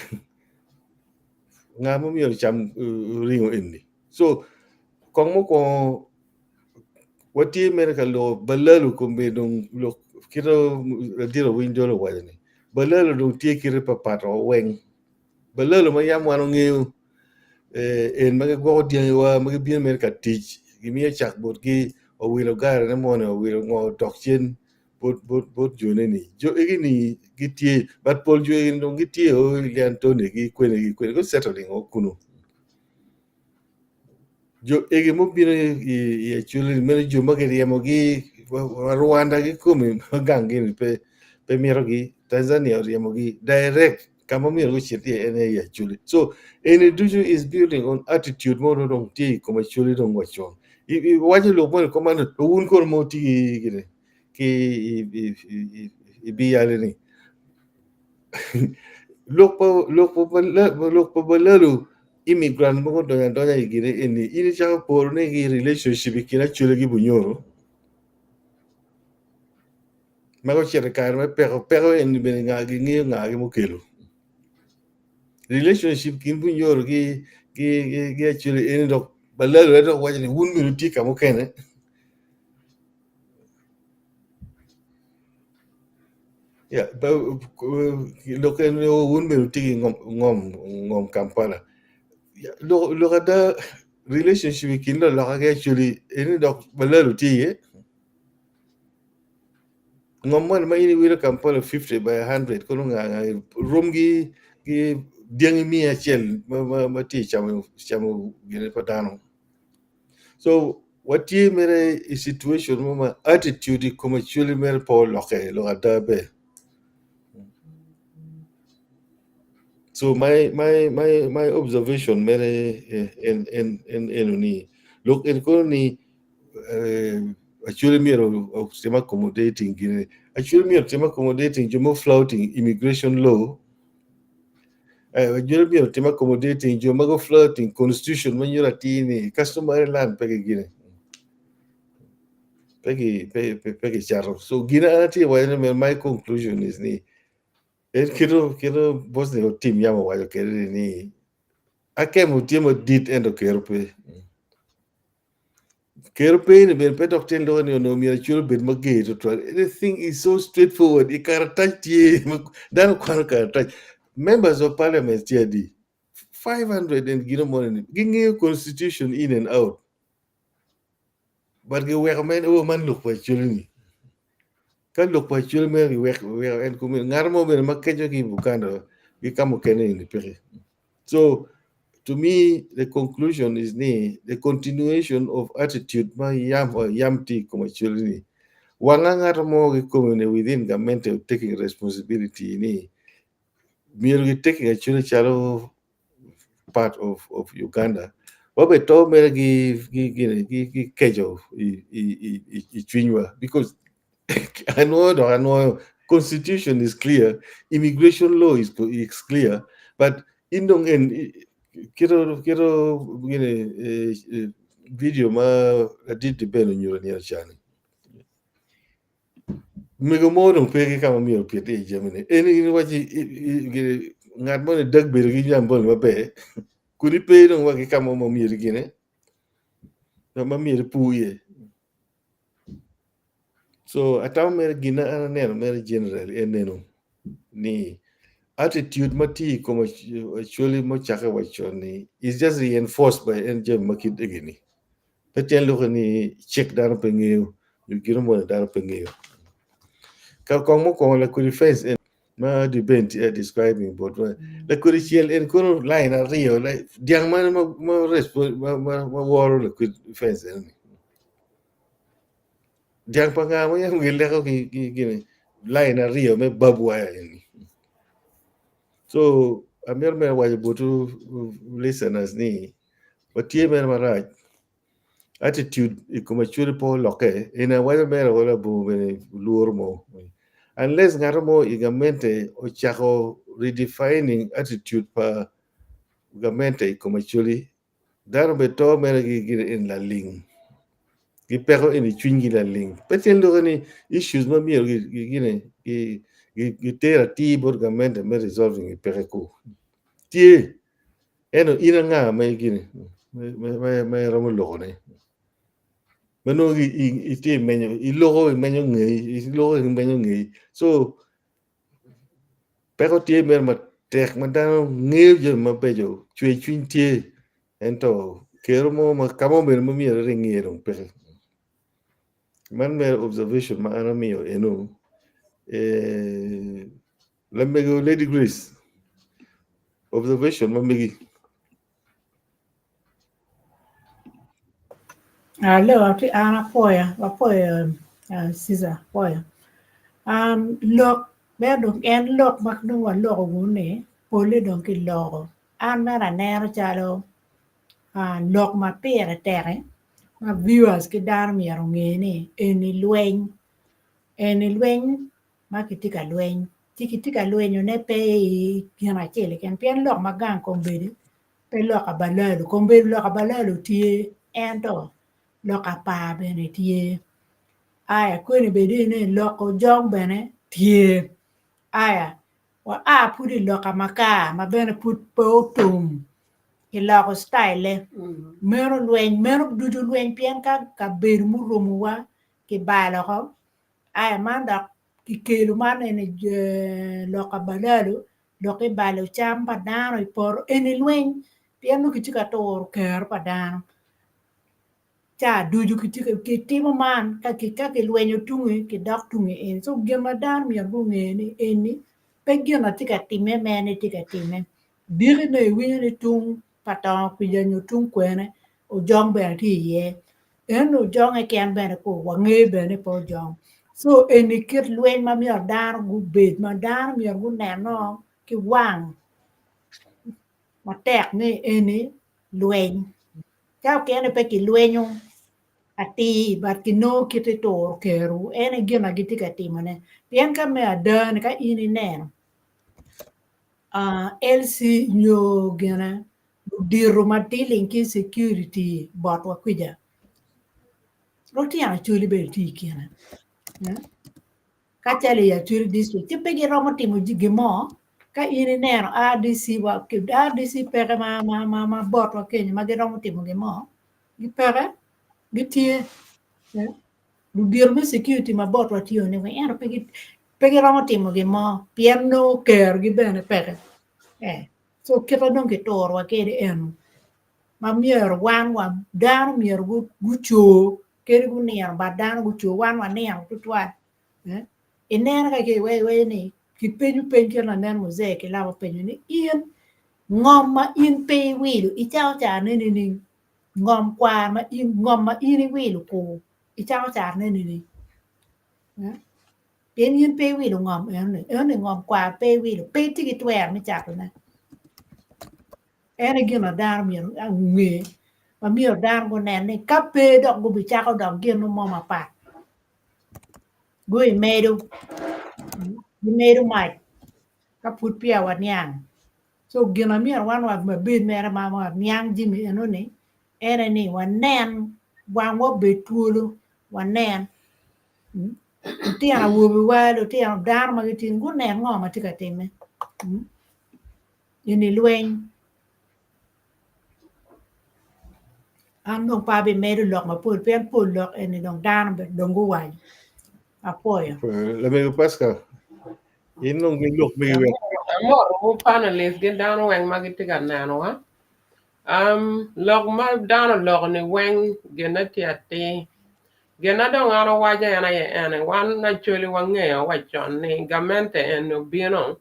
Nga ma myero ocam ringo eni? So kong mukwongo watye mere ka loko balalo kome dong lok kit ma ladit owiny dol owaco ni balalo dong tye kite papat o weng balalo ma yam wan wangeyo en ma gigwoko dyangiwa ma gibino mere ka tic gimiyo cak botgi owilo garine moni owilo ngo odok cen bot jone-ni jo egi-ni gitye but pol jo egi-ni dong gitye o i Lyantonegi ki kwene ki kwene gucetoling o kunu jo egi mubino i Acholi meno jo ma kiryemogi wa Rwanda kikome ma ganggi-ni pe mitogi Tanzania oryemogi direct ka ma myero gucit iye en aye i Acholi so eni ducu is building on attitude mo ma dong tye i kom Acholi dong wa con iwaco lok moni kuman ni wun kono ma wutye ki i biyale-ni lok pa balalu immigrant mogo odonyo adonya i gine eni in icako poro ne ki relationship i kin Acholi ki Bunyoro ma gucito i kare me peko, peko eni bene nga gingeyo nga gi mukelo relationship kin Bunyoro ki Acholi eni dok balalu aye dok waco ni wun bene wutye ka mukene. Lok eni wun bene wutye ki ngom Kampala lok ada relationship i kin loloka ki Acholi eni dok balalo tye iye ngom moni ma in iwilo Kampala 50 by 100 kono nga nga rom ki dyangi miya acel ma tye ka camo gine pa dano. So watye mere i situation mo ma attitude i kom acholi mere pe olokke lok ada ber. So my my my my observation mere en en en eno ni lok en kono ni eh, acholi myero otim accommodating gine acholi myero otim accommodating jo mo flouting immigration law Joni myero otim accommodating jo ma gufloating constitution ma nyuto atir ni customary land pe gigine pe kicato so gin an atye ka waco ni my conclusion is ni en kito kito Bosnia otim yam owaco kwede ni akemo tye madit ento kero pe. Kero pe ni bene pe dok tyen loko ni onongo myero acwal obed mager tutwal. The thing is so straightforward. I karatac tye dano kwano karatac. Members of parliament tye adi? 500 and gino moni ni gingeyo constitution in and out. But giweko men oh man lok pa acwali ni. Ka lok pa acwali mere giweko en kumeno. Ngat mo bene ma keco ki i Buganda ki ka mukene ni peke. So to me the conclusion is ni the continuation of attitude ma yam yam tye i kom Acholi ni wanga ngat mo kikome ni within gamente of taking responsibility ni myero gi taking Acholi calo part of, of Uganda wabe to mere gi gi gi gi, gi keco i, i, i, i cwinywa because anwoyo dok anwoyo constitution is clear immigration law is, is clear but in dong en kito kito gini eh, video ma ladit di bene onyuto nino cani mego mo dong pe ki kama myero opit iye jamine en in iwaci gini ngat moni dag bedo ki jami moni maber kodi pe dong wa ki kama mo myero gine ma myero ipur iye. So atamo mere gin na an aneno mere generally en neno ni attitude ma tye i kom Acholi ma ocakke wa con ni is just reinforced by en jami ma kit egi ni. Pe tyen loko ni cik dano pe ngeyo nyo gino moni dano pe ngeyo. Ka kong mukwongo lakodi fence en ma Deben tye describing botwa lakodi cel en kono line aryo dyang mane ma ma ma woro lakodi fence eno ni. Dyang pa nga ma yam gileko ki gini line aryo me barbed wire eni. So amito mere waco botwu listeners ni watye mere marac attitude i kom Acholi pe olokke eni awaco mere wa labongo bene lworo mo unless ngat mo i gamente ocako redefining attitude pa gamente i kom Acholi Dano bene to mere gire eni laling, gipeko eni cwinygi laling. Pe tyen loko ni issues ma myero gine giter atir bot gamente me resolving gi peke ku. Tye, ento in anga ma igine ma iromo loko ne? Ma nongo itye menyo iloko imenyo ngeyi iloko imenyo ngeyi so Peko tye mere matek ma dano ngeyo jami mabeco cwer cwiny tye ento kero mo ma ka mo bene ma myero ring iye dong peke. Man mere observation ma an amiyo eno lamego Lady Grace observation ma megi. Alo atye an apwoya apwoyo Cica apwoyo lok me dong en lok ma dong waloko wunu-ni polle dong kiloko an mere aneno calo lok ma pire tek-ki ma viewers ki dano myero onge ni eni lweny eni lweny ma kitye ka lweny ci kitye ka lwenyone pe i gin acel keken pien lok ma gang kombeddi pe lok abalalo kombeddi lok abalalo tye ento lok apar bene tye aya koni bed ni lok ojong bene tye aya wa a pud i lok amakar ma bene pud pe otum kiloko citayile meno lweny meno ducu lweny pien ka kabedo murumowa kibalo oko aya man dok kikelo man eni lok abalalo dok kibalo cam pa dano i poto eni lweny pien nongo kitye ka turo kero pa dano ca ducu kitimo man ka kilwenyo tungi kidok tungi eni co gin ma dano myero gunge ni eni pe gin ma tye ka timme mere ni tye ka timme diki nongo iwinyo ni tung pa tongo kwija nyo tung kwene ojong bene tye iye ento ojong keken bene ku wangeyo bene ni pe ojong co eni kit lweny ma myero dano gubed ma dano myero guneno ki wang matek ni eni lweny ka okene pe kilwenyo atir but kinongo kit ituro kerowu en aye gin ma gitye ka timone pien ka me ada ni ka in ineno LC nyo gine ludito ma dealing ki security botwa kwija lutino Acholi bene tye i kine ka calo i Acholi district ci pe giromo timo gin mo ka in ineno RDC wa RDC peke ma botwa kenyo ma giromo timo gin mo gipeke gitye ludito me security ma botwa tye ni ento pe giromo timo gin mo pien nongo kerogi bene peke co kite dong kiturowa kwede eno ma myero wan wa dano myero guco kadi gunino but dano guco wan wanino tutwal ineno ka iwaco ni kipenyo peny kit lanen Muzee Kilama openyo ni in ngom ma in pe iwilo icako carone nining? Ngom kwar ma in ngom ma in iwilo kur icako carone nining? Pien in pe iwilo ngom enoni, enoni ngom kwar pe iwilo, pe itye ki twero me catone. En aye gin ma dano myero onge, ma myero dano gunen ni ka pe dok gubicako dok gin mo mapat. Guimedo, gimedo mac ka pud peya waniang. Co gin ma myero wan wabed mere ma waniang jami enoni en aye ni wanen wangwa obed twolo wanen lutino awobewa lutino dano ma gitye gunen ngo ma tye ka timme eni lweny an dong pe abimedo lok mapol pien pol lok eni dong dano dong guwaco. Apwoyo. Lamego Pascal, in dong ki lok megi wek. Amoro panelist gin dano weng ma gitye ka nenowa. Um, lok ma dano oloko ni weng gine tye atir. Gina dong an awaco en aye ene, wan Acholi wangeyo wa con ni gamente eni obino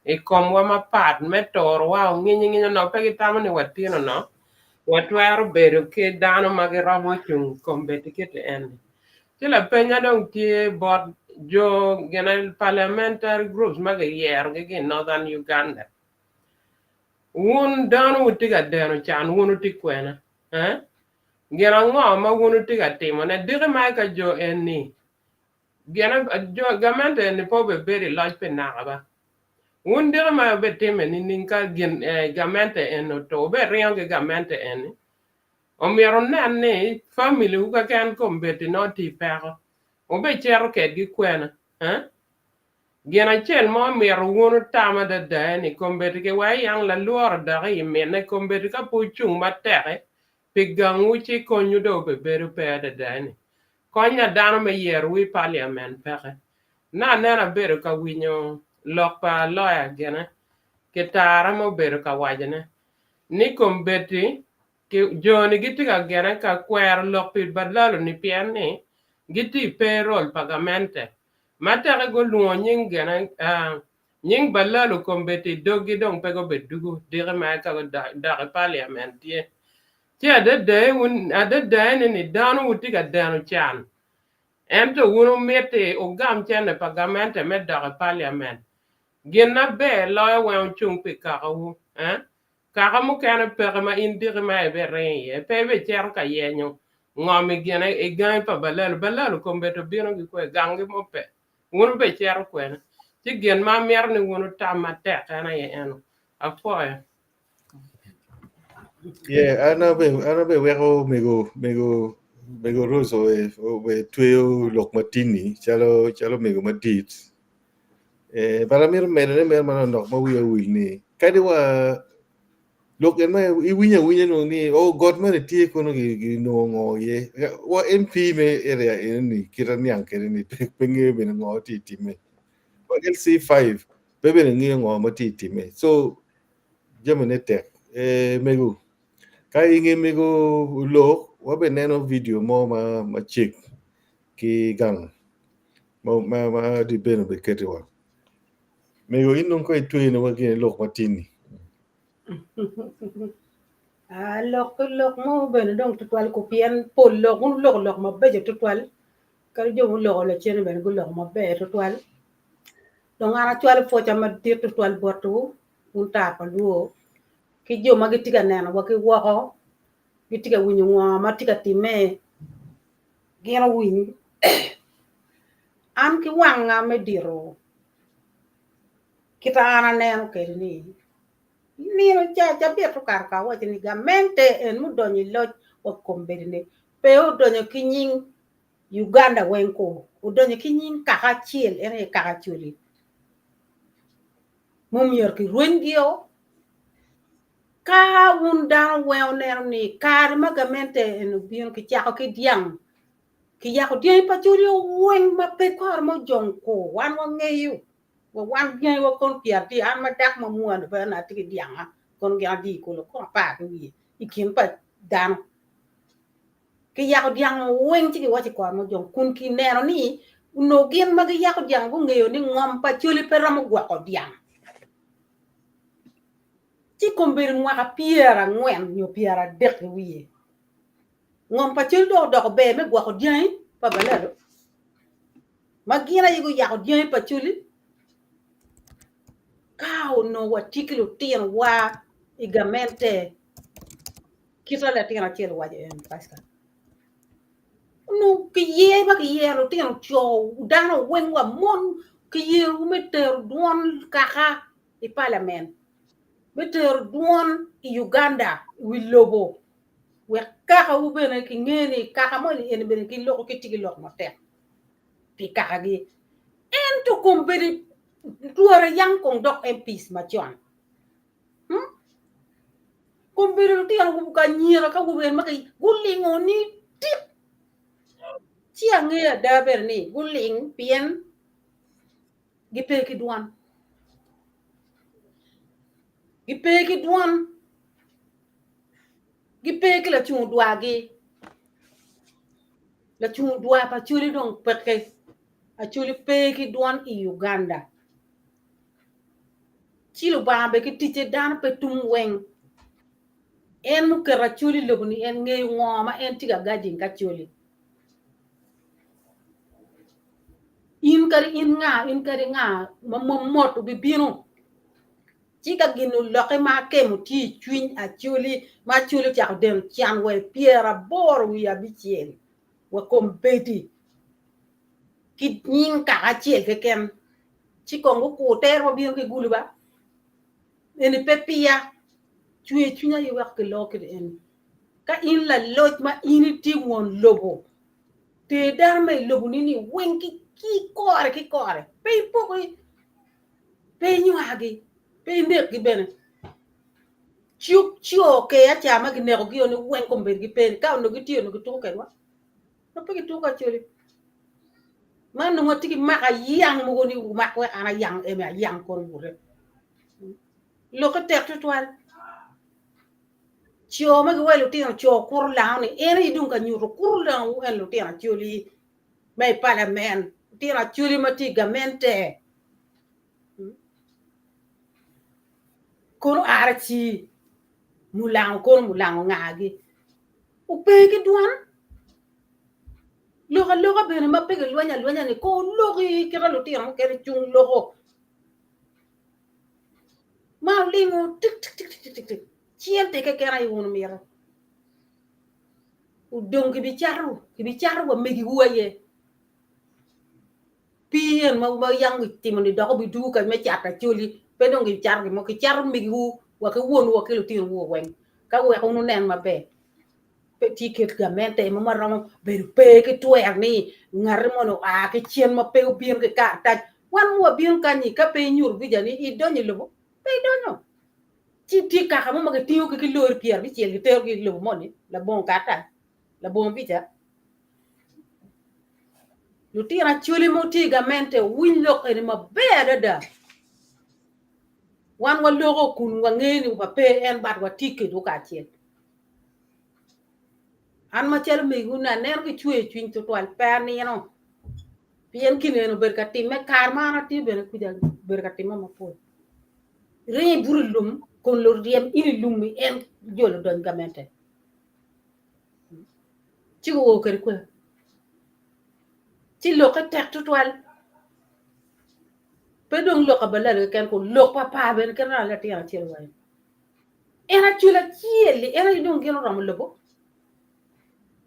i komwa mapat me torowa onginyi nginyo no pe gitamo ni watino no watwero bedo ki dano ma giromo cung kombeddi kiti eni. Ci lapenya dong tye bot jo gine parliamentary groups ma giyerogi ki i Northern Uganda. Wun dano wutye ka deno can wun wutye kwene? Eh? Gin ango ma wun wutye ka timone? Diki ma ka jo eni gin jo gamente eni pe obebedo i loc pi naka ba. Wun diki ma wubitime nining ka gin eh, gamente eni otur? Wuberingo ki gamente eni? Omyero wunen ni family wu keken kombeddi nongo tye i peko. Wubicito kedgi kwene? Eh? Gin acel ma omyero wun wutam adada en ni kombeddi kiweko yang lalworo dok i minne kombeddi ka pe wucung matek pi gangwu ci konywu dong obebedo pe adada ni kony na dano me yerowu i parliament peke. Na aneno abedo ka winyo lok pa lawyer gine kitara ma obedo ka wacone ni kombeddi jo-ni gitye ka gene ka kwero lok pi balalo ni pien ni gitye i payroll pa gamente ma teke gulwongo nying gene nying balalo kombeddi i doggi dong pe gubed dugu diki ma ka gudok i parliament tye. Ci adada ene ni dano wutye ka deno can ento wun wumiti wugam cente pa gamente me dok i parliament. Gin na ber loyo weng wucung pi kakawu. Kaka mukene peke ma in diki ma ibiringo iye, pe ibicito ka yenyo ngom i gine i gangi pa balalo. Balalo kombeddi obino ki kwe, ganggi mo pe. Wun wubicito kwene? Ci gin ma amito ni wun wutam matek en aye eno. Apwoyo. Yeah, an abe an abe weko mego mego mego Rose obe obe tweyo lok matini calo calo mego madit. Eh, but amito medo ne mere manok ma wiya owil ni kadi wa lok en ma iwinyo awinya nongo ni oh got mene tye kono ginongo ngo iye wa MP me area eni kite niang kede ni pe ngeyo bene ngo tye time wa LC5 pe bene ngeyo ngo ma tye time so jami ne tek eh, mego ka inge mego lok wabe neno video mo ma macek ki gang ma ma ma di bene be ketiwa mego in dong ko itweyone wa gine lok matini Ah, lok lok mo bene dong tutwal ko pien pol lok wun wuloko lok mabeco tutwal kadi jo muloko lacen bene guloko maber tutwal dong an acwalo pwoca madit tutwal botwu wun tar pa luo ki jo ma gitye ka nenowa ki woko gitye ka winyo ngo ma tye ka timme gin owiny an ki wanga me dito kita an aneno kwede ni nino ca cabit okato ka awaco ni gamente en mudonyo i loc wa kombeddi ni pe odonyo ki nying Uganda weng ku odonyo ki nying kaka acel en aye kaka Acholi mumyero kirwenygio ka wun dano weng wuneno ni kare ma gamente eni obino kicako ki dyang kiyako dyangi pa Acholi weng ma pe kore mo ojong ku wan wangeyo wa wan dyangi wa kono pyeradi an ma dak ma mwani bene atye ki dyanga kono gin adi kulu kono apar ki wiye i kin pa dano kiyako dyang weng ci giwaco i kor mujong kun kineno ni onongo gin ma giyako dyang gungeyo ni ngom pa Acholi pe romo gwoko dyang ci kombeddi mwaka 40 nyo 30 ki wiye ngom pa Acholi dong odoko ber me gwoko dyangi pa balalo ma gin aye guyako dyangi pa Acholi ka onongo watye ki lutinowa i gamente kita latin acel owaco en Pascal onongo kiye ma kiyero lutino co dano weng wa mon kiyerowu me tero dwon kaka i parliament me tero dwon i Uganda i wi lobo wek kakawu bene kinge ni kaka moni eni bene giloko gitye ki lok matek pi kakagi ento kombeddi twara yang kong dok MPs macon hmm? Kombeddi lutino ka anyira ka gubedo ma gulingo ni tik. Ci angeyo ada bene ni guling pien gipe ki dwon. Gipe ki dwon. Gipe ki lacung odwagi. Lacung odwa pa Acholi dong peke. Acholi pe ki dwon i Uganda. Ci Lubanga bene ki ticce dano pe tum weng. En muketo Acholi i lobo ni en ngeyo ngo ma en tye ka gajing ki Acholi. In kadi in nga, in kadi nga ma mot obibino. Ci ka gin olokke ma akemo tye i cwiny Acholi ma Acholi ocako deno can wa i pyeraboro wiye abicel wa kombeddi ki nying kaka acel keken ci kong gukur tero ma bino ki gulu ba eni pe piya cwer cwinya aye weko kiloo kit eni ka in laloc ma in itye won lobo ter dano ma i lobo ni ni weng ki kore ki kore pe ipoki pe inywagi pe inekgi bene cuk co keya ca ma ginekogi ni weng kombeddi gipe ni ka onongo gitye onongo gituko kedwa nongo pe gituko Acholi man nongo watye ki mako ayang mogo ni mak wek an ayang eni ayang kono bute lokke tek tutwal co ma giwaco lutino co kuro lango ni en aye dong ka nyuto kuro lango en lutino Acholi ma i palamen lutino Acholi ma tye i gamente kono RC mulango kono mulango ngagi ope ki dwon lok aloka bene ma pe gilwenyo alwenya ni ko oloki kita lutino mukene cung loko ma olingo tik tik tik tik tik tik cente keken aye wun wumito odong kibicato kibicato wa megiwu aye Pii en ma yam gitimo-ni dok obidwogo kany me cato Acholi, pe dong gicato gin mo, kicato megiwu wa ki wonwu wa ki lutinowu weng, ka wek wun wunen maber. Pe tye kit gamente mo ma romo bedo pe ki twer ni ngati moni oa ki cen ma pe obino ki karatac. Wan ma wabino kany-nyi ka pe inyuto vija-ni idonyo i lobo, pe idonyo. Ci tye kaka mo ma gitingo ki lori pyerabicel giterogi i lobo moni labongo karatac, labongo vija. Lutino Acholi ma wutye i gamente wuwiny lok eni maber adada. Wan waloko kun wangeyo ni wape en but watye kwedwu kacel. An macalo megiwu-ni aneno ki cwer cwiny tutwal pe anino pien gin eni obedo ka timme kare ma an atye bene kuca obedo ka timme mapol. Iringo ibuto i lum kun luryem in i lum-mi en jolo dony gamente. Ci guo kwede kwe. Ci lokke tek tutwal. Pe dong lok abalalo keken kun lok pa par bene kit ma latin acel waco. En acel acel-li en aye dong gin oromo lobo.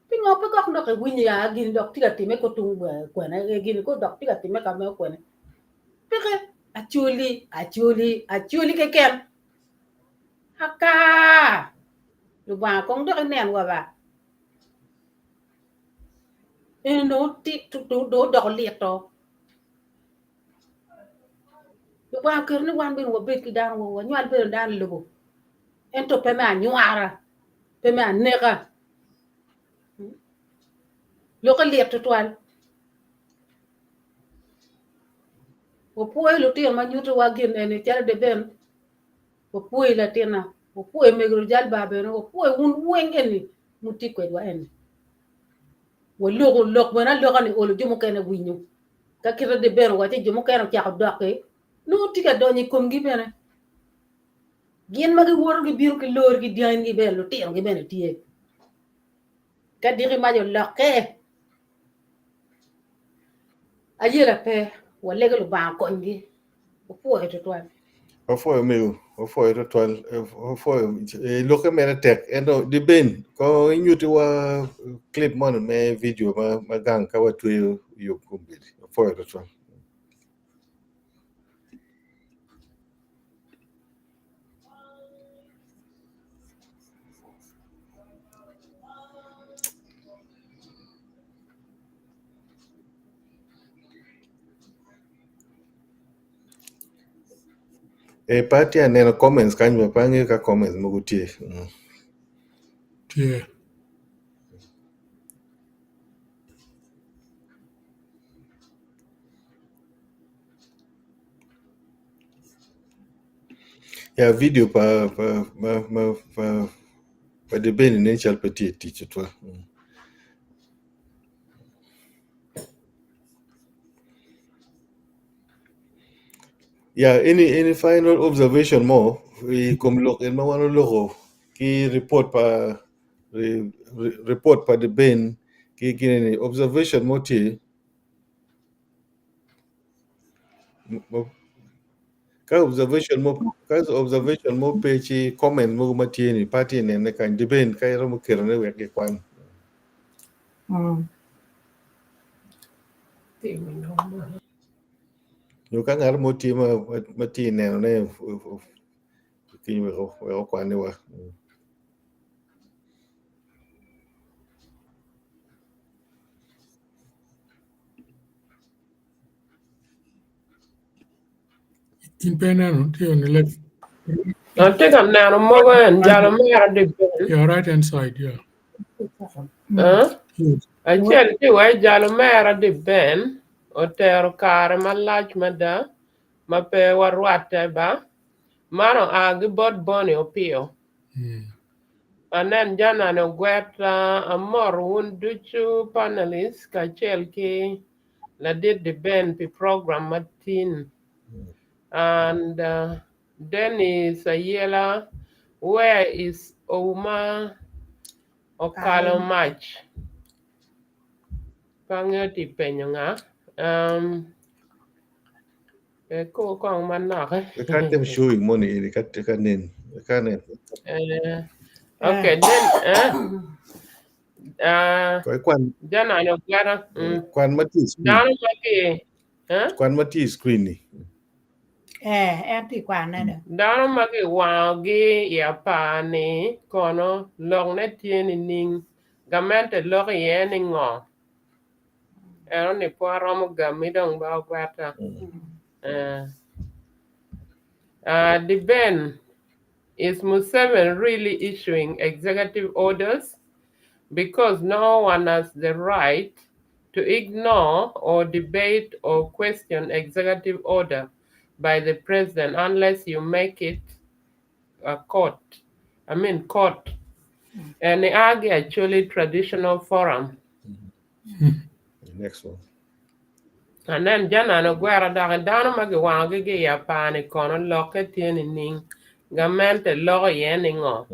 Pingo pe kok dok iwinyo ya gin dok tye ka timme ko tung kwene gin ko dok tye ka timme ka mo kwene. Peke acoli acoli acoli keken. Aka! Lubanga kong dok inenwa ba. Eni dong odoko lito. Lubanga oketo ni wan bene wabed ki dano wa, wanywal bene dano i lobo. Ento pe me anywara, pe me aneka. Lokke lit tutwal. Wapwoyo lutino ma nyutowa gin eni calo Deben. Wapwoyi latinna, wapwoyi mego Rujal bar bene, wapwoyi wun weng eni mutye kwedwa eni. Waloko lok bene aloka ni olo jo mukene winyo. Ka kite di bene owaco jo mukene ocako doki, nongo tye ka donyo i komgi bene. Gin ma giwoto gibino ki lori ki dyangi bene lutinogi bene tye. Ka diki mac olokke, ayela pe, walego Lubanga okonygi. Wapwoyo twatwal. Wapwoyo omego, wapwoyo twatwal, wapwoyo eh, lokke mere tek ento diben ko inyutiwa clip moni me video ma, ma gang ka watweyo yub kombeddi. Wapwoyo twatwal. Eh, pe atye ka neno comments kany ba pe angeyo ka comments mogo tye. Mm. Tye. Ya video pa pa ma ma pa pa debeni nen cal pe tye i tic tutwal. Ya any any final observation mo i kom lok en ma wan oloko ki report pa re, re, report pa deben ki gini ni observation mo tye Ka observation mo ka observation mo pe ci comment mogo ma tye ni pe atye nene kany depend ka iromo keto ne wek gikwan. Nyo ka ngat mo tye ma tye neno ne wek okwan wa. In pe ineno tye on the left. Atye ka neno mogo en jalo mera di ben. Yeah, right hand side, yeah. Huh? Yes. Acel ki wai jalo mera di ben otero kare malac mada ma pe warwatte ba. Man oa ki bot Bonnie Opio. Anen janani ogwet amor wun ducu panelists kacel ki ladit di Ben pi program matin. And uh, Dennis Ayela, where is Ouma Okalo Mach? Pange ti penyo nga. Um, Eko kong manok. Ka tem showing money ini ka ka nen ka nen. Eh, okay, then eh ah Ko kwan jana no gara. Kwan ma tye screen. Dano ma ki eh Kwan ma tye screen ni. Eh, en tye kwane do. Dano ma ki wango gi i apar ni kono lok ne tye nining gamente lok iye ni ngo. Eno ni pe aromo gami dong ba ogweta. Uh, uh, Deben, is Museveni really issuing executive orders? Because no one has the right to ignore or debate or question executive order by the president unless you make it a court. I mean court. And the Agi actually traditional forum. Next one. Anen janan ogwero dok dano ma giwangogi ki i apar-ni kono lokke tye nining? Gamente loko iye ni ngo?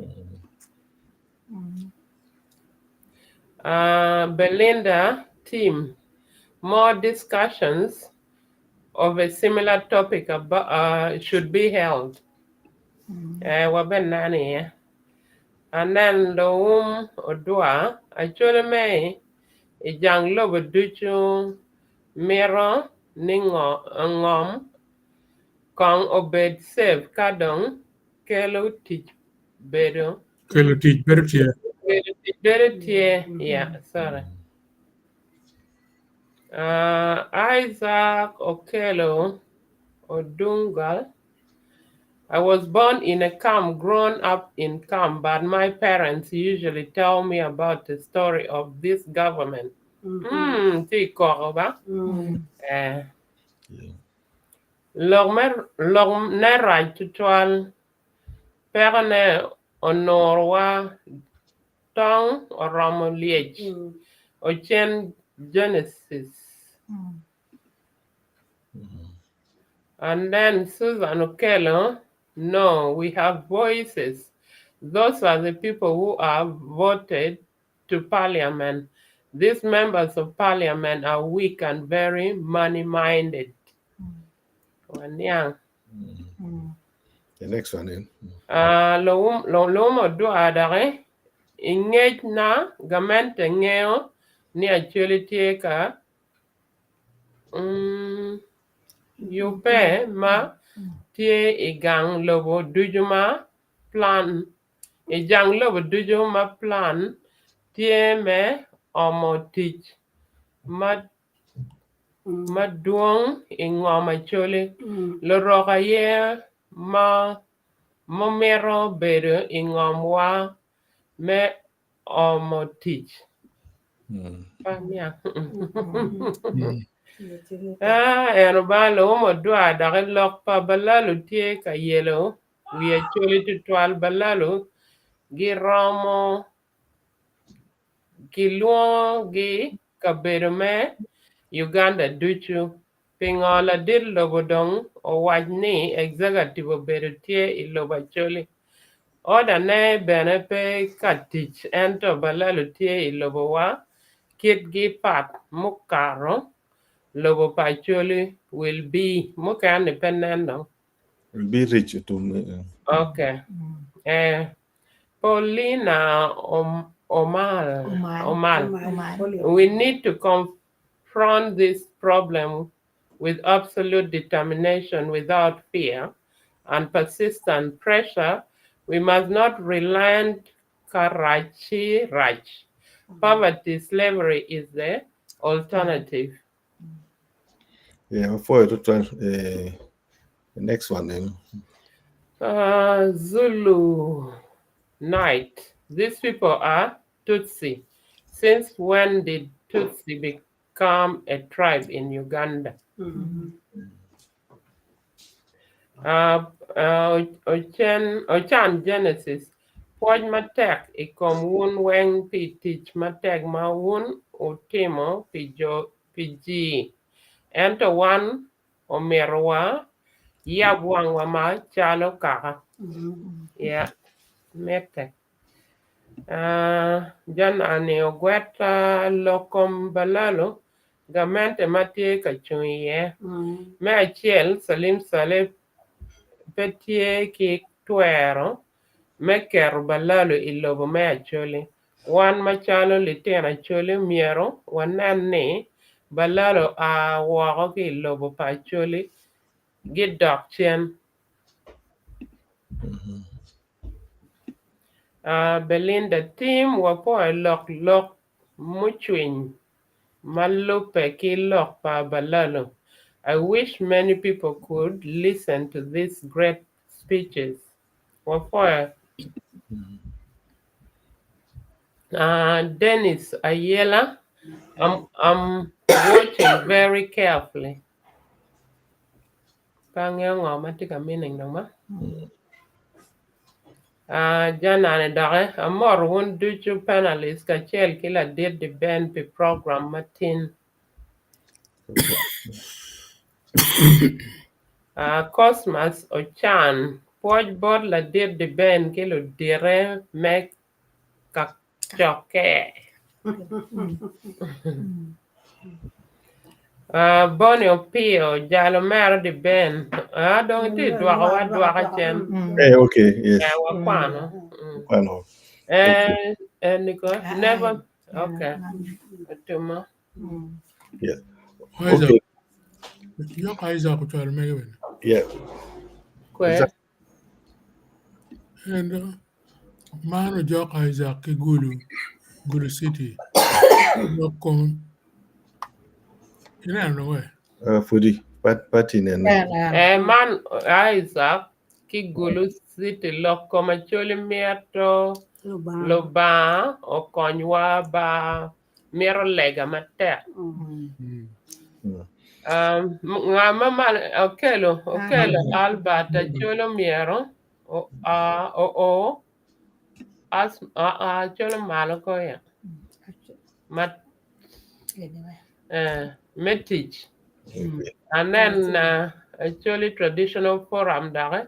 Uh, Belinda team, more discussions of a similar topic about, should be held. Eh, waben nani iye. Anen Loum Odwa, Acholi me i jang lobo ducu mito ni ngom kong obed safe ka dong kelo tic bedo Kelo tic bedo tye. Bedo tic bedo tye. Yeah, sorry. Isaac Okello Odungal. I was born in a camp, grown up in camp, but my parents usually tell me about the story of this government. Ti koko ba? Eh. Lok me lok ne rac tutwal peko ne onurwa tong oromo lyec ocen Genesis. And then Susan Okello, no, we have voices. Those are the people who are voted to parliament. These members of parliament are weak and very money minded. Waniang. The next one in. Lumo dwa doki ingec na gamente ngeo ni Acholi tye ka yubbe ma tye i gang lobo ducu ma plan i jang lobo ducu ma plan tye me omo tic ma madwong i ngom Acholi. Lurok aye ma mito bedo i ngomwa me omo tic. Ah, en oba lumo dwa dok i lok pa balalu tye ka yelo. Wi Acholi tutwal Balalu giromo Kilwongogi kabedo me Uganda ducu. Pingo ladit lobo dong owac ni executive obedo tye i lobo Acholi? Order ne bene pe ka tic ento balalu tye i lobo wa kit gi pat mukato lobo pa Acholi will be mukene ni pe nen dong. Will be rich otum. Okay. Eh. Paulina Omal, Omal. Omal. We need to confront this problem with absolute determination without fear and persistent pressure. We must not relent Karachi Raj. Poverty, slavery is the alternative. Yeah, for it, the next one then. Zulu Night. These people are Tutsi. Since when did Tutsi become a tribe in Uganda? Ochan Genesis, Pwoc matek i kom wun weng pi tic matek ma wun wutimo pi ji, ento wan omito wa yab wangwa ma calo kaka. Yeah, mitte. Janani ogweta lok kom balalo Gamente ma tye ka cung iye. Me acel, Salim Saleh pe tye ki twero me keto balalu i lobo me Acholi. Wan macalo litino Acholi myero wanen ni balalu oa woko ki i lobo pa Acholi gidok cen. Belinda Tim wapwoyo lok lok mucwiny ma lubbe ki lok pa Balalu. I wish many people could listen to these great speeches. Wapwoyo. Dennis Ayela, I'm watching very carefully. Pe angeyo ngo ma tye ka meaning dong ba. Ah, janani doki amoto wun ducu panelists kacel ki ladit di Ben pi program matin. Ah, Cosmas Ocan pwoc bot ladit di Ben ki ludite me kacokke. Ah, Bonnie Opio jalo mero di Ben. Ah, dong itye dwoko wa dwoka cen. Eh, okay, yes. Eh, wakwano. Kwano. Eh, eh, Nico, never. Okay. Otuma. Yeah. Isaac. Okay. Yok Isaac ocwalo mege bene. Yeah. Kwe. And man ojok Isaac ki Gulu, Gulu City. Lok kom ineno dong we? Pudi pati neno. Eh, man Isaac ki Gulu City lok kom Acholi mito Lubanga okonywa ba mito lega matek. Nga ma malo okelo okelo Albert Acholi myero oo Acholi malo ko ya ma me tic and then Acholi Traditional Forum doki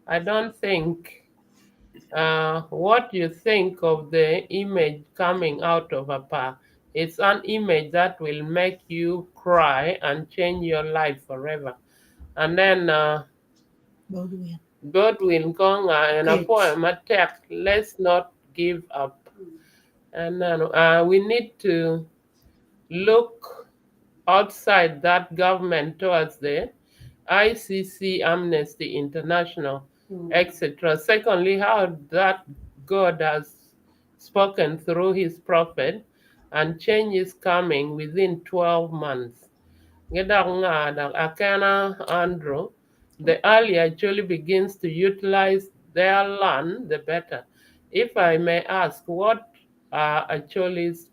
I don't think what you think of the image coming out of Apar. It's an image that will make you cry and change your life forever. And then Godwin. Godwin Konga and a poem attack. Let's not give up. And then we need to look outside that government towards the ICC, Amnesty International, etc. Secondly, how that God has spoken through his prophet and change is coming within 12 months. Akana Andrew, the earlier actually begins to utilize their land, the better. If I may ask, what are Acholi's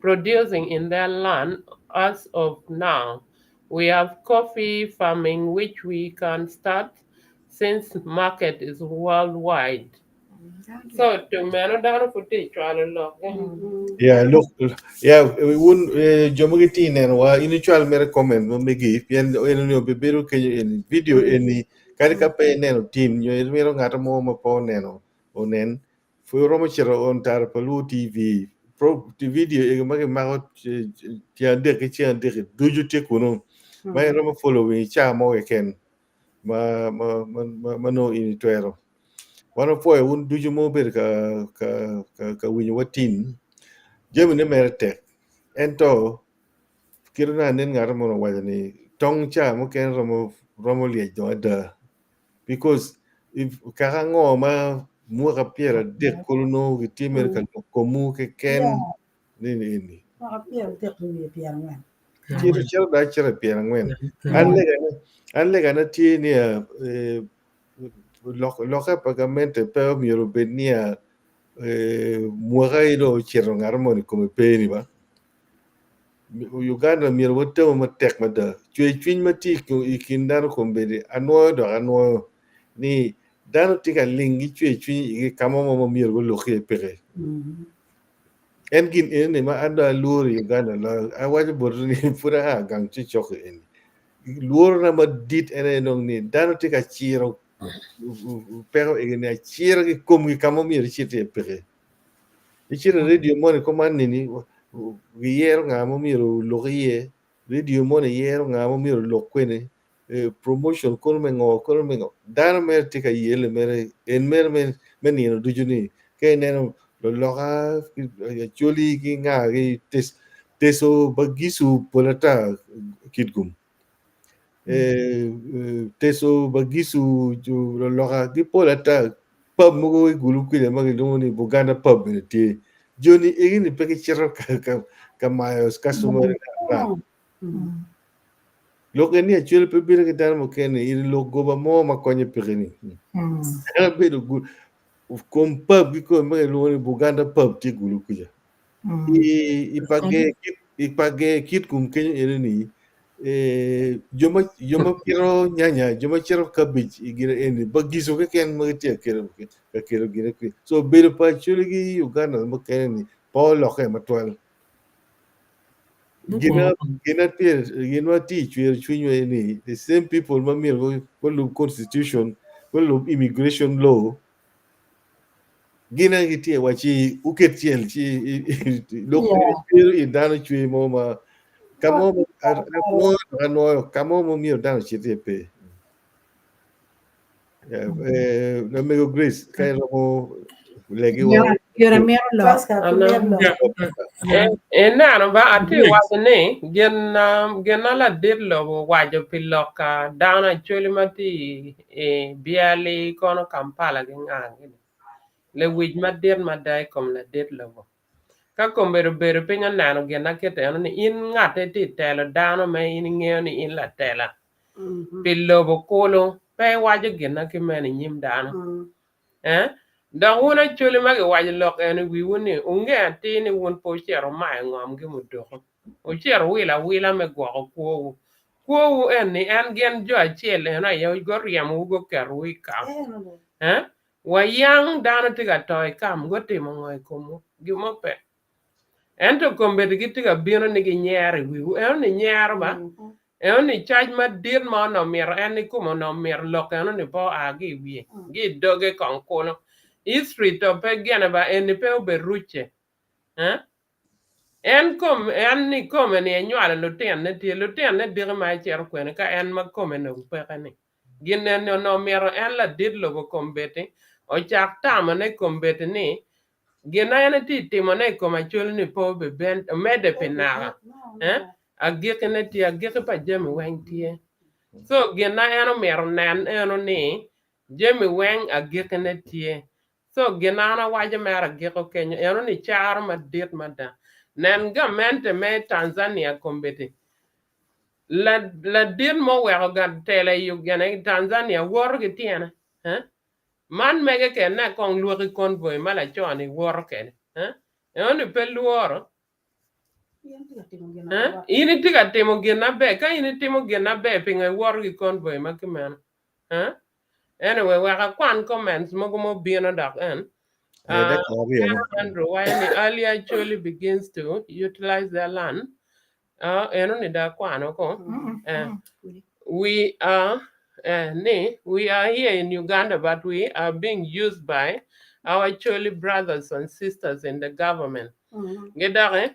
producing in their land as of now? We have coffee farming, which we can start. Since market is world wide. So to meno dano pud tye cwalo lok gi. Yeah, look, yeah, wun jo ma gitye i nenowa, in icwal mere comment ma megi pien en ni obibedo kenyo eni video eni kadi ka pe ineno tin nyo imito ngat mo ma pe oneno onen pud romo cito on Tara pa Luo TV pro video egi ma kimako tyen adek ki ceng adek ducu tye kunu ma iromo following i caa mo keken ma ma ma ma nongo in itwero. Wan wapwoyo wun ducu ma wubedo ka ka ka ka winyowa tin. Jamine mere tek ento kit ma anen ngat mo owaco ni tong ca mukene romo romo lyec dong ada because if kaka ango ma mwaka 30 kulu nongo gitye mere ka lok komwu keken ni eni. Mwaka 30 wiye 40. Cito cito dong acito i 40. An legana an legana tye niya eh, lok lokke pa gamente pe omyero obed niya eh, mwaka in dong ocito ngat moni i kome pe ni ba. Uganda myero watemu matek mada. Cwer cwiny ma tye i kin dano kombeddi anwoyo dok anwoyo ni dano tye ka ling ki cwer cwiny igi ka mo ma myero gulok iye peke. En gin eni ma an dong alworo i Uganda loyo awaco boti ni pud aa gang cokcok eni. Lworona madit en aye dong ni dano tye ka ciro peko egi ni acira ki komgi ka ma myero icit iye peke. Icito i radio moni kuman nini giyero nga ma myero olok iye, radio moni yero nga ma myero olok kwene, promotion kono me ngo kono me ngo. Dano mere tye ka yele mere en mere me nino ducu ni ka ineno luloka Acholi ki nga ki teso bagisu pol ata kitgum. Teso bagisu luloka gipol ata pub mogo i Gulu kwija ma gilwongo ni Buganda pub bene tye. Joni egini pe gicito ka mayo customary ata. Lok eni acwele pe bino ki dano mukene in lok goba mo ma konye peke ni. En obedo kom pub kikome ma gilwongo ni Buganda pub tye Gulu kwija. I i page kitgum kenyo ene ni jo ma jo ma pito nyanya jo ma cito cabbage i gine eni bagico keken ma gitye ka kelo ka kelo gine kwi. So bedo pa Acholi ki Uganda mukene ni pe olokke matwal. Gina gina tye gin ma tye i cwero cwinywa ni the same people ma myero gulub constitution gulub immigration law gin aye gitye wacci wuket cel ci lok cwero i dano cwer mo ma ka mo anwoyo ka mo ma myero dano ocit iye pe. Lamego Grace ka iromo legiwa. Gire mito lok. Ineno ba atye waco ni gin gin ma ladit lobo owaco pi lok ka dano Acholi ma tye i byali kono Kampala ki nga gini lewic madit mada i kom ladit lobo. Ka kombeddi obedo piny oneno gin na kite eno ni in ngatte tye telo dano ma in ingeyo ni in latela pi lobo kulu pe iwaco gin na kimeno i nyim dano. Eh? Dok wun Acholi ma giwaco lok eno i wiwu ni wunge atir ni wun pe wucito wumayo ngom ki muduku. Wucito wuwilo awila me gwoko kwowu. Kwowu eni en gin jo acel eno aye guryemowu guketowu i kam. Eh? Wayang dano tye ka to i kam gutimo ngo i komwu? Gin mo pe. Ento kombeddi gitye ka bino ni ginyero i wiwu. Eno ni nyero ba. Eno ni cac madit ma onongo mito en ikome onongo mito lok eno ni pe oa ki i wiye, ki i doge kong kulu. History to pe gine ba eni pe obed rucce. Eh? En kom en ni kome ni enywalo lutinne tye lutinne diki ma ecito kwene ka en ma kome nong peke ni. Gin eni onongo mito en ladit lobo kombeddi ocak tamone kombeddi ni gin ma en etye timone i kom Acholi ni pe obiben omedde pi naka. Eh? Agikkine tye, agikki pa jami weng tye. So gin ma en omito onen eno ni jami weng agikkine tye. So gin ma an awaco mere agiko kenyo eno ni caro madit mada. Nen gamente me Tanzania kombeddi ladit mo oweko tela i Tanzania woto ki tyene. Eh? Man mege kene kong lwoki convoy ma laco ni woto kede. Eh? Eno ni pe lworo. Eh? In itye ka timo gin maber. Ka in itimo gin maber pingo iwoto ki convoy ma kimeno? Eh? Anyway, wek akwan comments mogo mobino dok en. Yeah, dakika aryo no. Andrew waco ni earlier Acholi begins to utilize their land. Eno ni dong akwano ko. We are ni we are here in Uganda but we are being used by our Acholi brothers and sisters in the government. Gidoki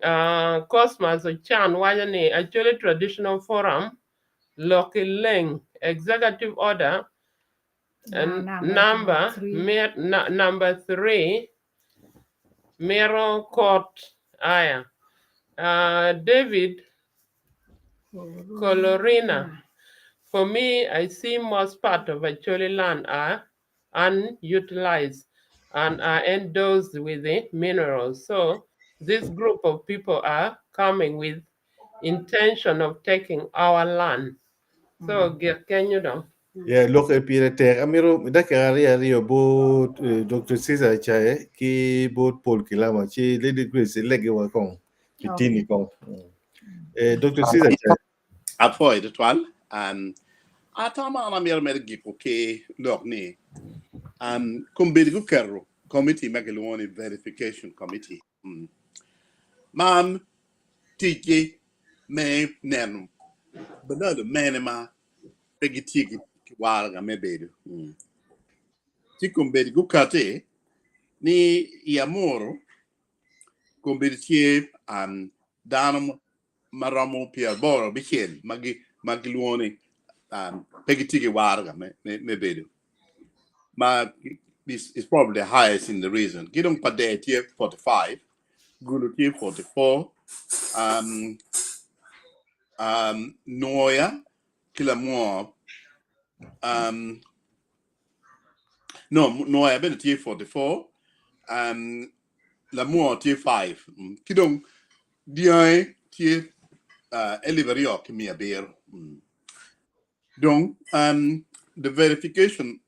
Cosmas Ochan waco ni Acholi Traditional Forum lok ki leng executive order number number 3 mito kot aya David Colorina for me I see most part of Acholi land are unutilized and are endorsed with the minerals. So this group of people are coming with intention of taking our land. So gik kenyo dong. Yeah, lok e pire tek. Amiro dakika aryo aryo bot eh, Dr. Caesar Chae ki bot Paul Kilama ci Lady Grace ilege wa kong ki tini kong. Eh, Dr. Caesar Chae. Apwoyo tutwal. Um, atamo an amyero mere giko ki lok ni um, kombeddi guketo committee ma kilwongo ni verification committee. Mm. Man ticgi me neno balalo mene ma pe gitye ki waraga me bedo. Mm. Ci kombeddi gukati ni i Amuru kombeddi tye um, dano ma romo 86 ma gilwongo ni pe gitye ki waraga me bedo ma is probably the highest in the region. Ki dong Pader tye 45, Gulu tye 44, um, um, Nwoya ki Lamwor um, no, Nwoya bene tye 44, um, Lamwor tye 5, ki dong Dyangi tye elip aryo ki miya abiro. Dong the verification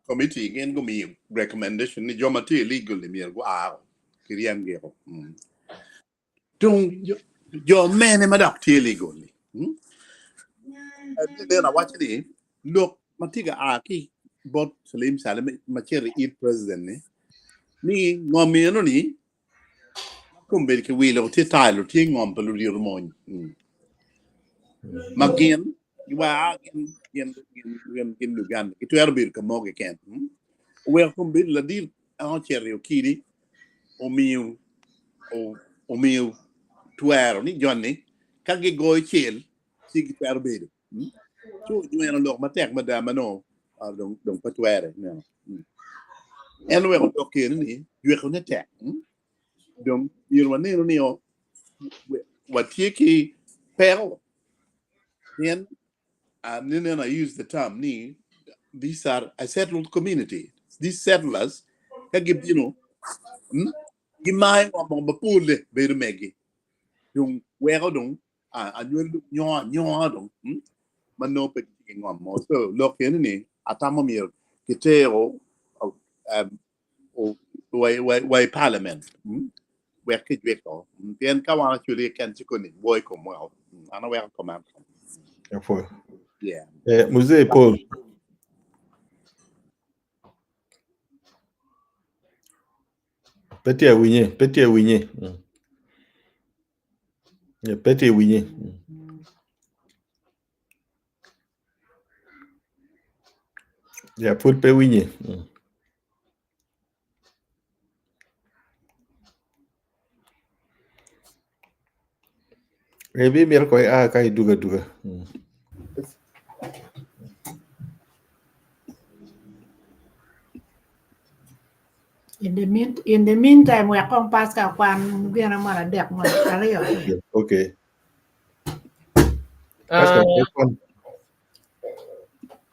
committee gin gumiyo recommendation ni jo ma tye illegal ni myero gua kiryemgi o. Dong jo mene ma dok tye legal ni? Then awaco ni lok ma tye ka a ki bot Salim Saleh ma cito i president ni ni ngom eno ni Kombeddi kiwilo tye tile tye ngom pa ludito mony ma gin wa gin gin gin gin Uganda gitwero bedo ka mo keken oweko kombeddi ladit en ocito i Okidi omiyo omiyo twero ni joni ka gigoyo cel ci gitwero bedo ci ojwero lok matek mada ma nongo dong pe twere. En oweko lok eni ni jwekone tek. Dong myero wanenu ni watye ki peko pien ninen I use the term ni these are a settled community. These settlers ka gibino gimayo ngom mapol bedo megi dong weko dong anywali dong nyongo anyonga dong ma nongo pe gitye ki ngom mo. So lok eni ni atamo myero kitero wa i parliament wek kijwiko pien ka wan acholi keken ci koni woi komwa o. An aweko comment. Apwoyo. Yeah. Eh, Mzee Paul. Pe tye awinye, pe tye awinye. Pe tye winye. Ya pud pe winye. Ebi mito ko ia ka idugo aduga. In the mean in the meantime wek kong Pascal okwan gin mo adek mo aryo. Okay. Pascal, kwan.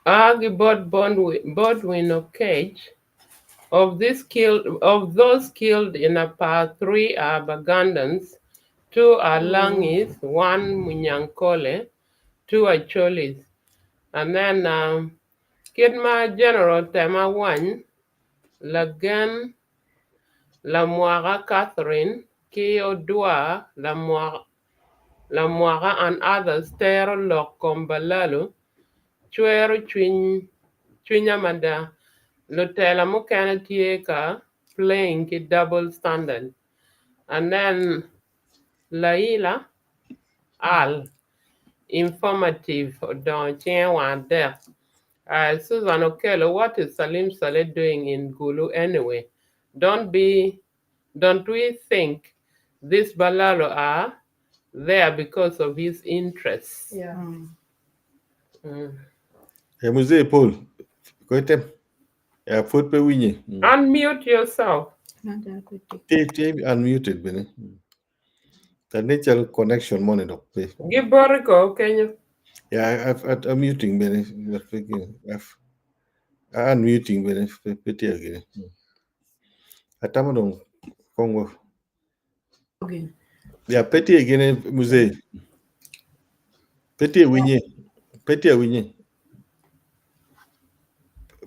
Agi bot Baldwin, Baldwin Okech. Of this killed, of those killed in Apar, three are Bagandans, two are Langis, one Munyankole, two are Cholis. And then um, Kit ma General Tema Wany, Lagen Lamwaka Catherine ki Odwa Lamwaka and others tero lok kom balalu, cwero cwinya mada. Lutela mukene tye ka playing ki double standard. And then Laila Al informative odongo cinge wang adek. Susan Okello what is Salim Saleh doing in Gulu anyway? Don't be don't we think this Balalo are there because of his interests? Yeah. Eh, Mzee Paul, koitem. Ya pud pe winye. Unmute yourself. Tye tye unmuted bene. The natural connection moni dok pe. Give Boriko kenyo. Yeah, I'm muting bene. I'm unmuting bene. Pe tye gine. Atamo dong kongo. Ya pe tye gine mzee. Pe tye winye. Pe tye winye.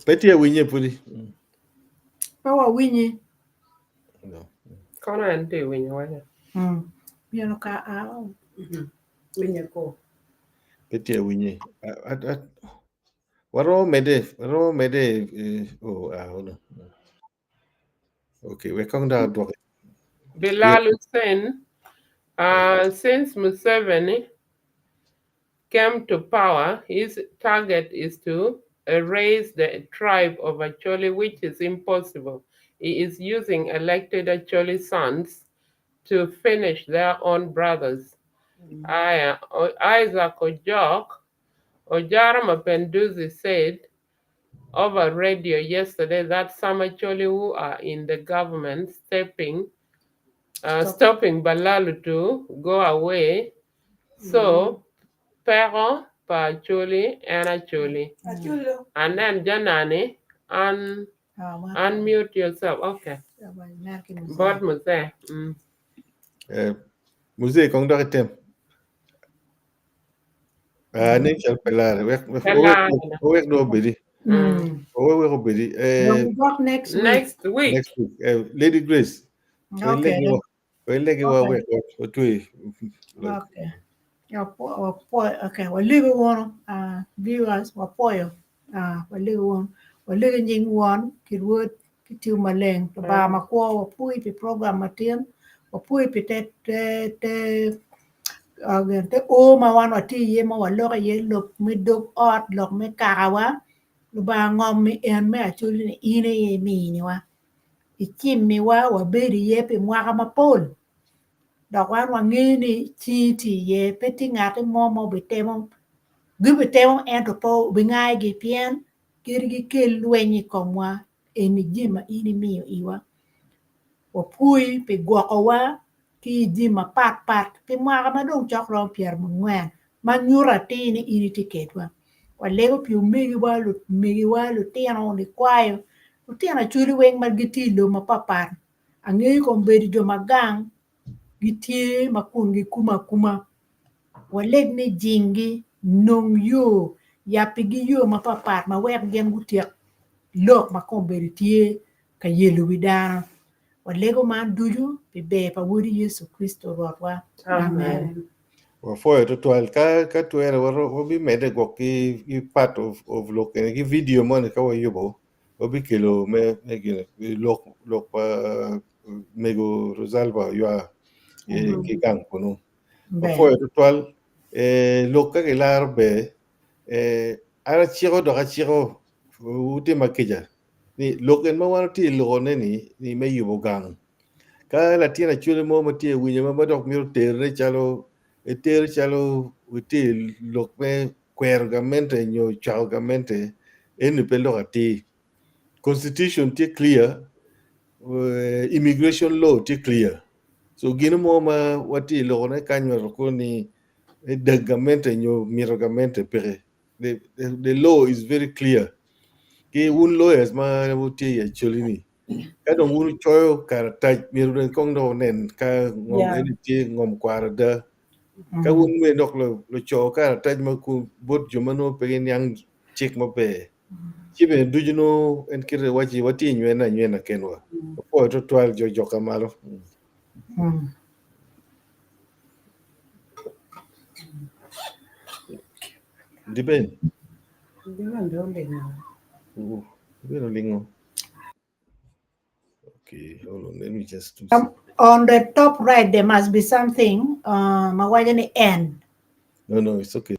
Pe tye winye pudi. Pe wawinyi. No. Kono en tye winyo waca. Myero ka a Winye ko. Pe tye winye. Waromo mede, waromo mede oh, ah, hold on. Okay, wek kong dok adwoki. Bilal Hussein, since Museveni came to power, his target is to erase the tribe of Acholi, which is impossible. He is using elected Acholi sons to finish their own brothers. Isaac Ojok, Ojara Mapenduzi said over radio yesterday that some Acholi who are in the government stopping Balalu to go away. So, Pero pa Acholi and Acholi. Acholi. And then Janani, unmute yourself. Okay. Bot Muse. Muse kong dok item. Ne cal pelare. Wek wek do obedi. Wek obedi. Next week. Next week. Next week. Lady Grace. Okay. Welegi wa wek otwe. Okay. Okay, walego wono viewers wapoyo walego wono walego nying won ki rwod ki tiyo maleng Lubanga makwo wapui pi program matin wapui pi te te te te o ma wan watye iye ma waloko iye lok me dog ot lok me kakawa Lubanga ngom mi en me acholi ni in aye iminiwa icimiwa wabedo iye pi mwaka mapol dok wan wangeyo ni cingi tye iye pe tye ngati mo ma obitemo gibitemo ento pe obingayogi pien kadi gikel lweny i komwa eni jami ma in imiyo iwa wapwoyi pi gwokowa ki i jami mapatpat pi mwaka ma dong cok romo 90 ma nyuto atir ni in itye kedwa walego pi omegiwa lumegiwa lutino likwayo lutino acholi weng ma gitye i lobo mapatpat angeyo kombeddi jo ma gang gitye ma kun gikumo akuma waleg ni jinggi nong yo yapigi yo mapatpat ma wek gin gutyek lok ma kombeddi tye ka yelo wi dano walego man ducu pi ber pa wodi Yecu Kricito Rwotwa. Amen. Wapwoyo tutwal ka ka twere wabimedde gwok ki part of of lok eni ki video moni ka wayubo wabikelo me me gine lok lok pa mego Rosalba Oywa ki gang kunu. Wapwoyo tutwal lok ka gilaro ber an aciko dok aciko wutima kica ni lok en ma wan watye i lokone ni ni me yubo gang. Ka latin acwele mo ma tye i winyo ma dok mito terone calo etero calo tye i lok me kwero gamente nyo cwako gamente eni pe lok atir. Constitution tye clear, immigration law tye clear. So gino mo ma watye i lokone kany wa ni dag gamente nyo mito gamente peke. The law is very clear. Ki wun lawyers ma wutye i acholi ni ka dong wun wucoyo karatac myero bene kong dok wunen ka ngom eni tye ngom kwaro ada. Ka wun bene dok luco karatac ma bot jo ma nongo pe giniang cik maber ci bene ducu nongo en kite waci watye inywene anywena kenwa. Wapwoyo tutwal jo joka malo. Depend. Ooh, obedo lingo. Okay, hold on. Let me just do Um, something. on the top right there must be something um, ma waco ni N. No, no, it's okay.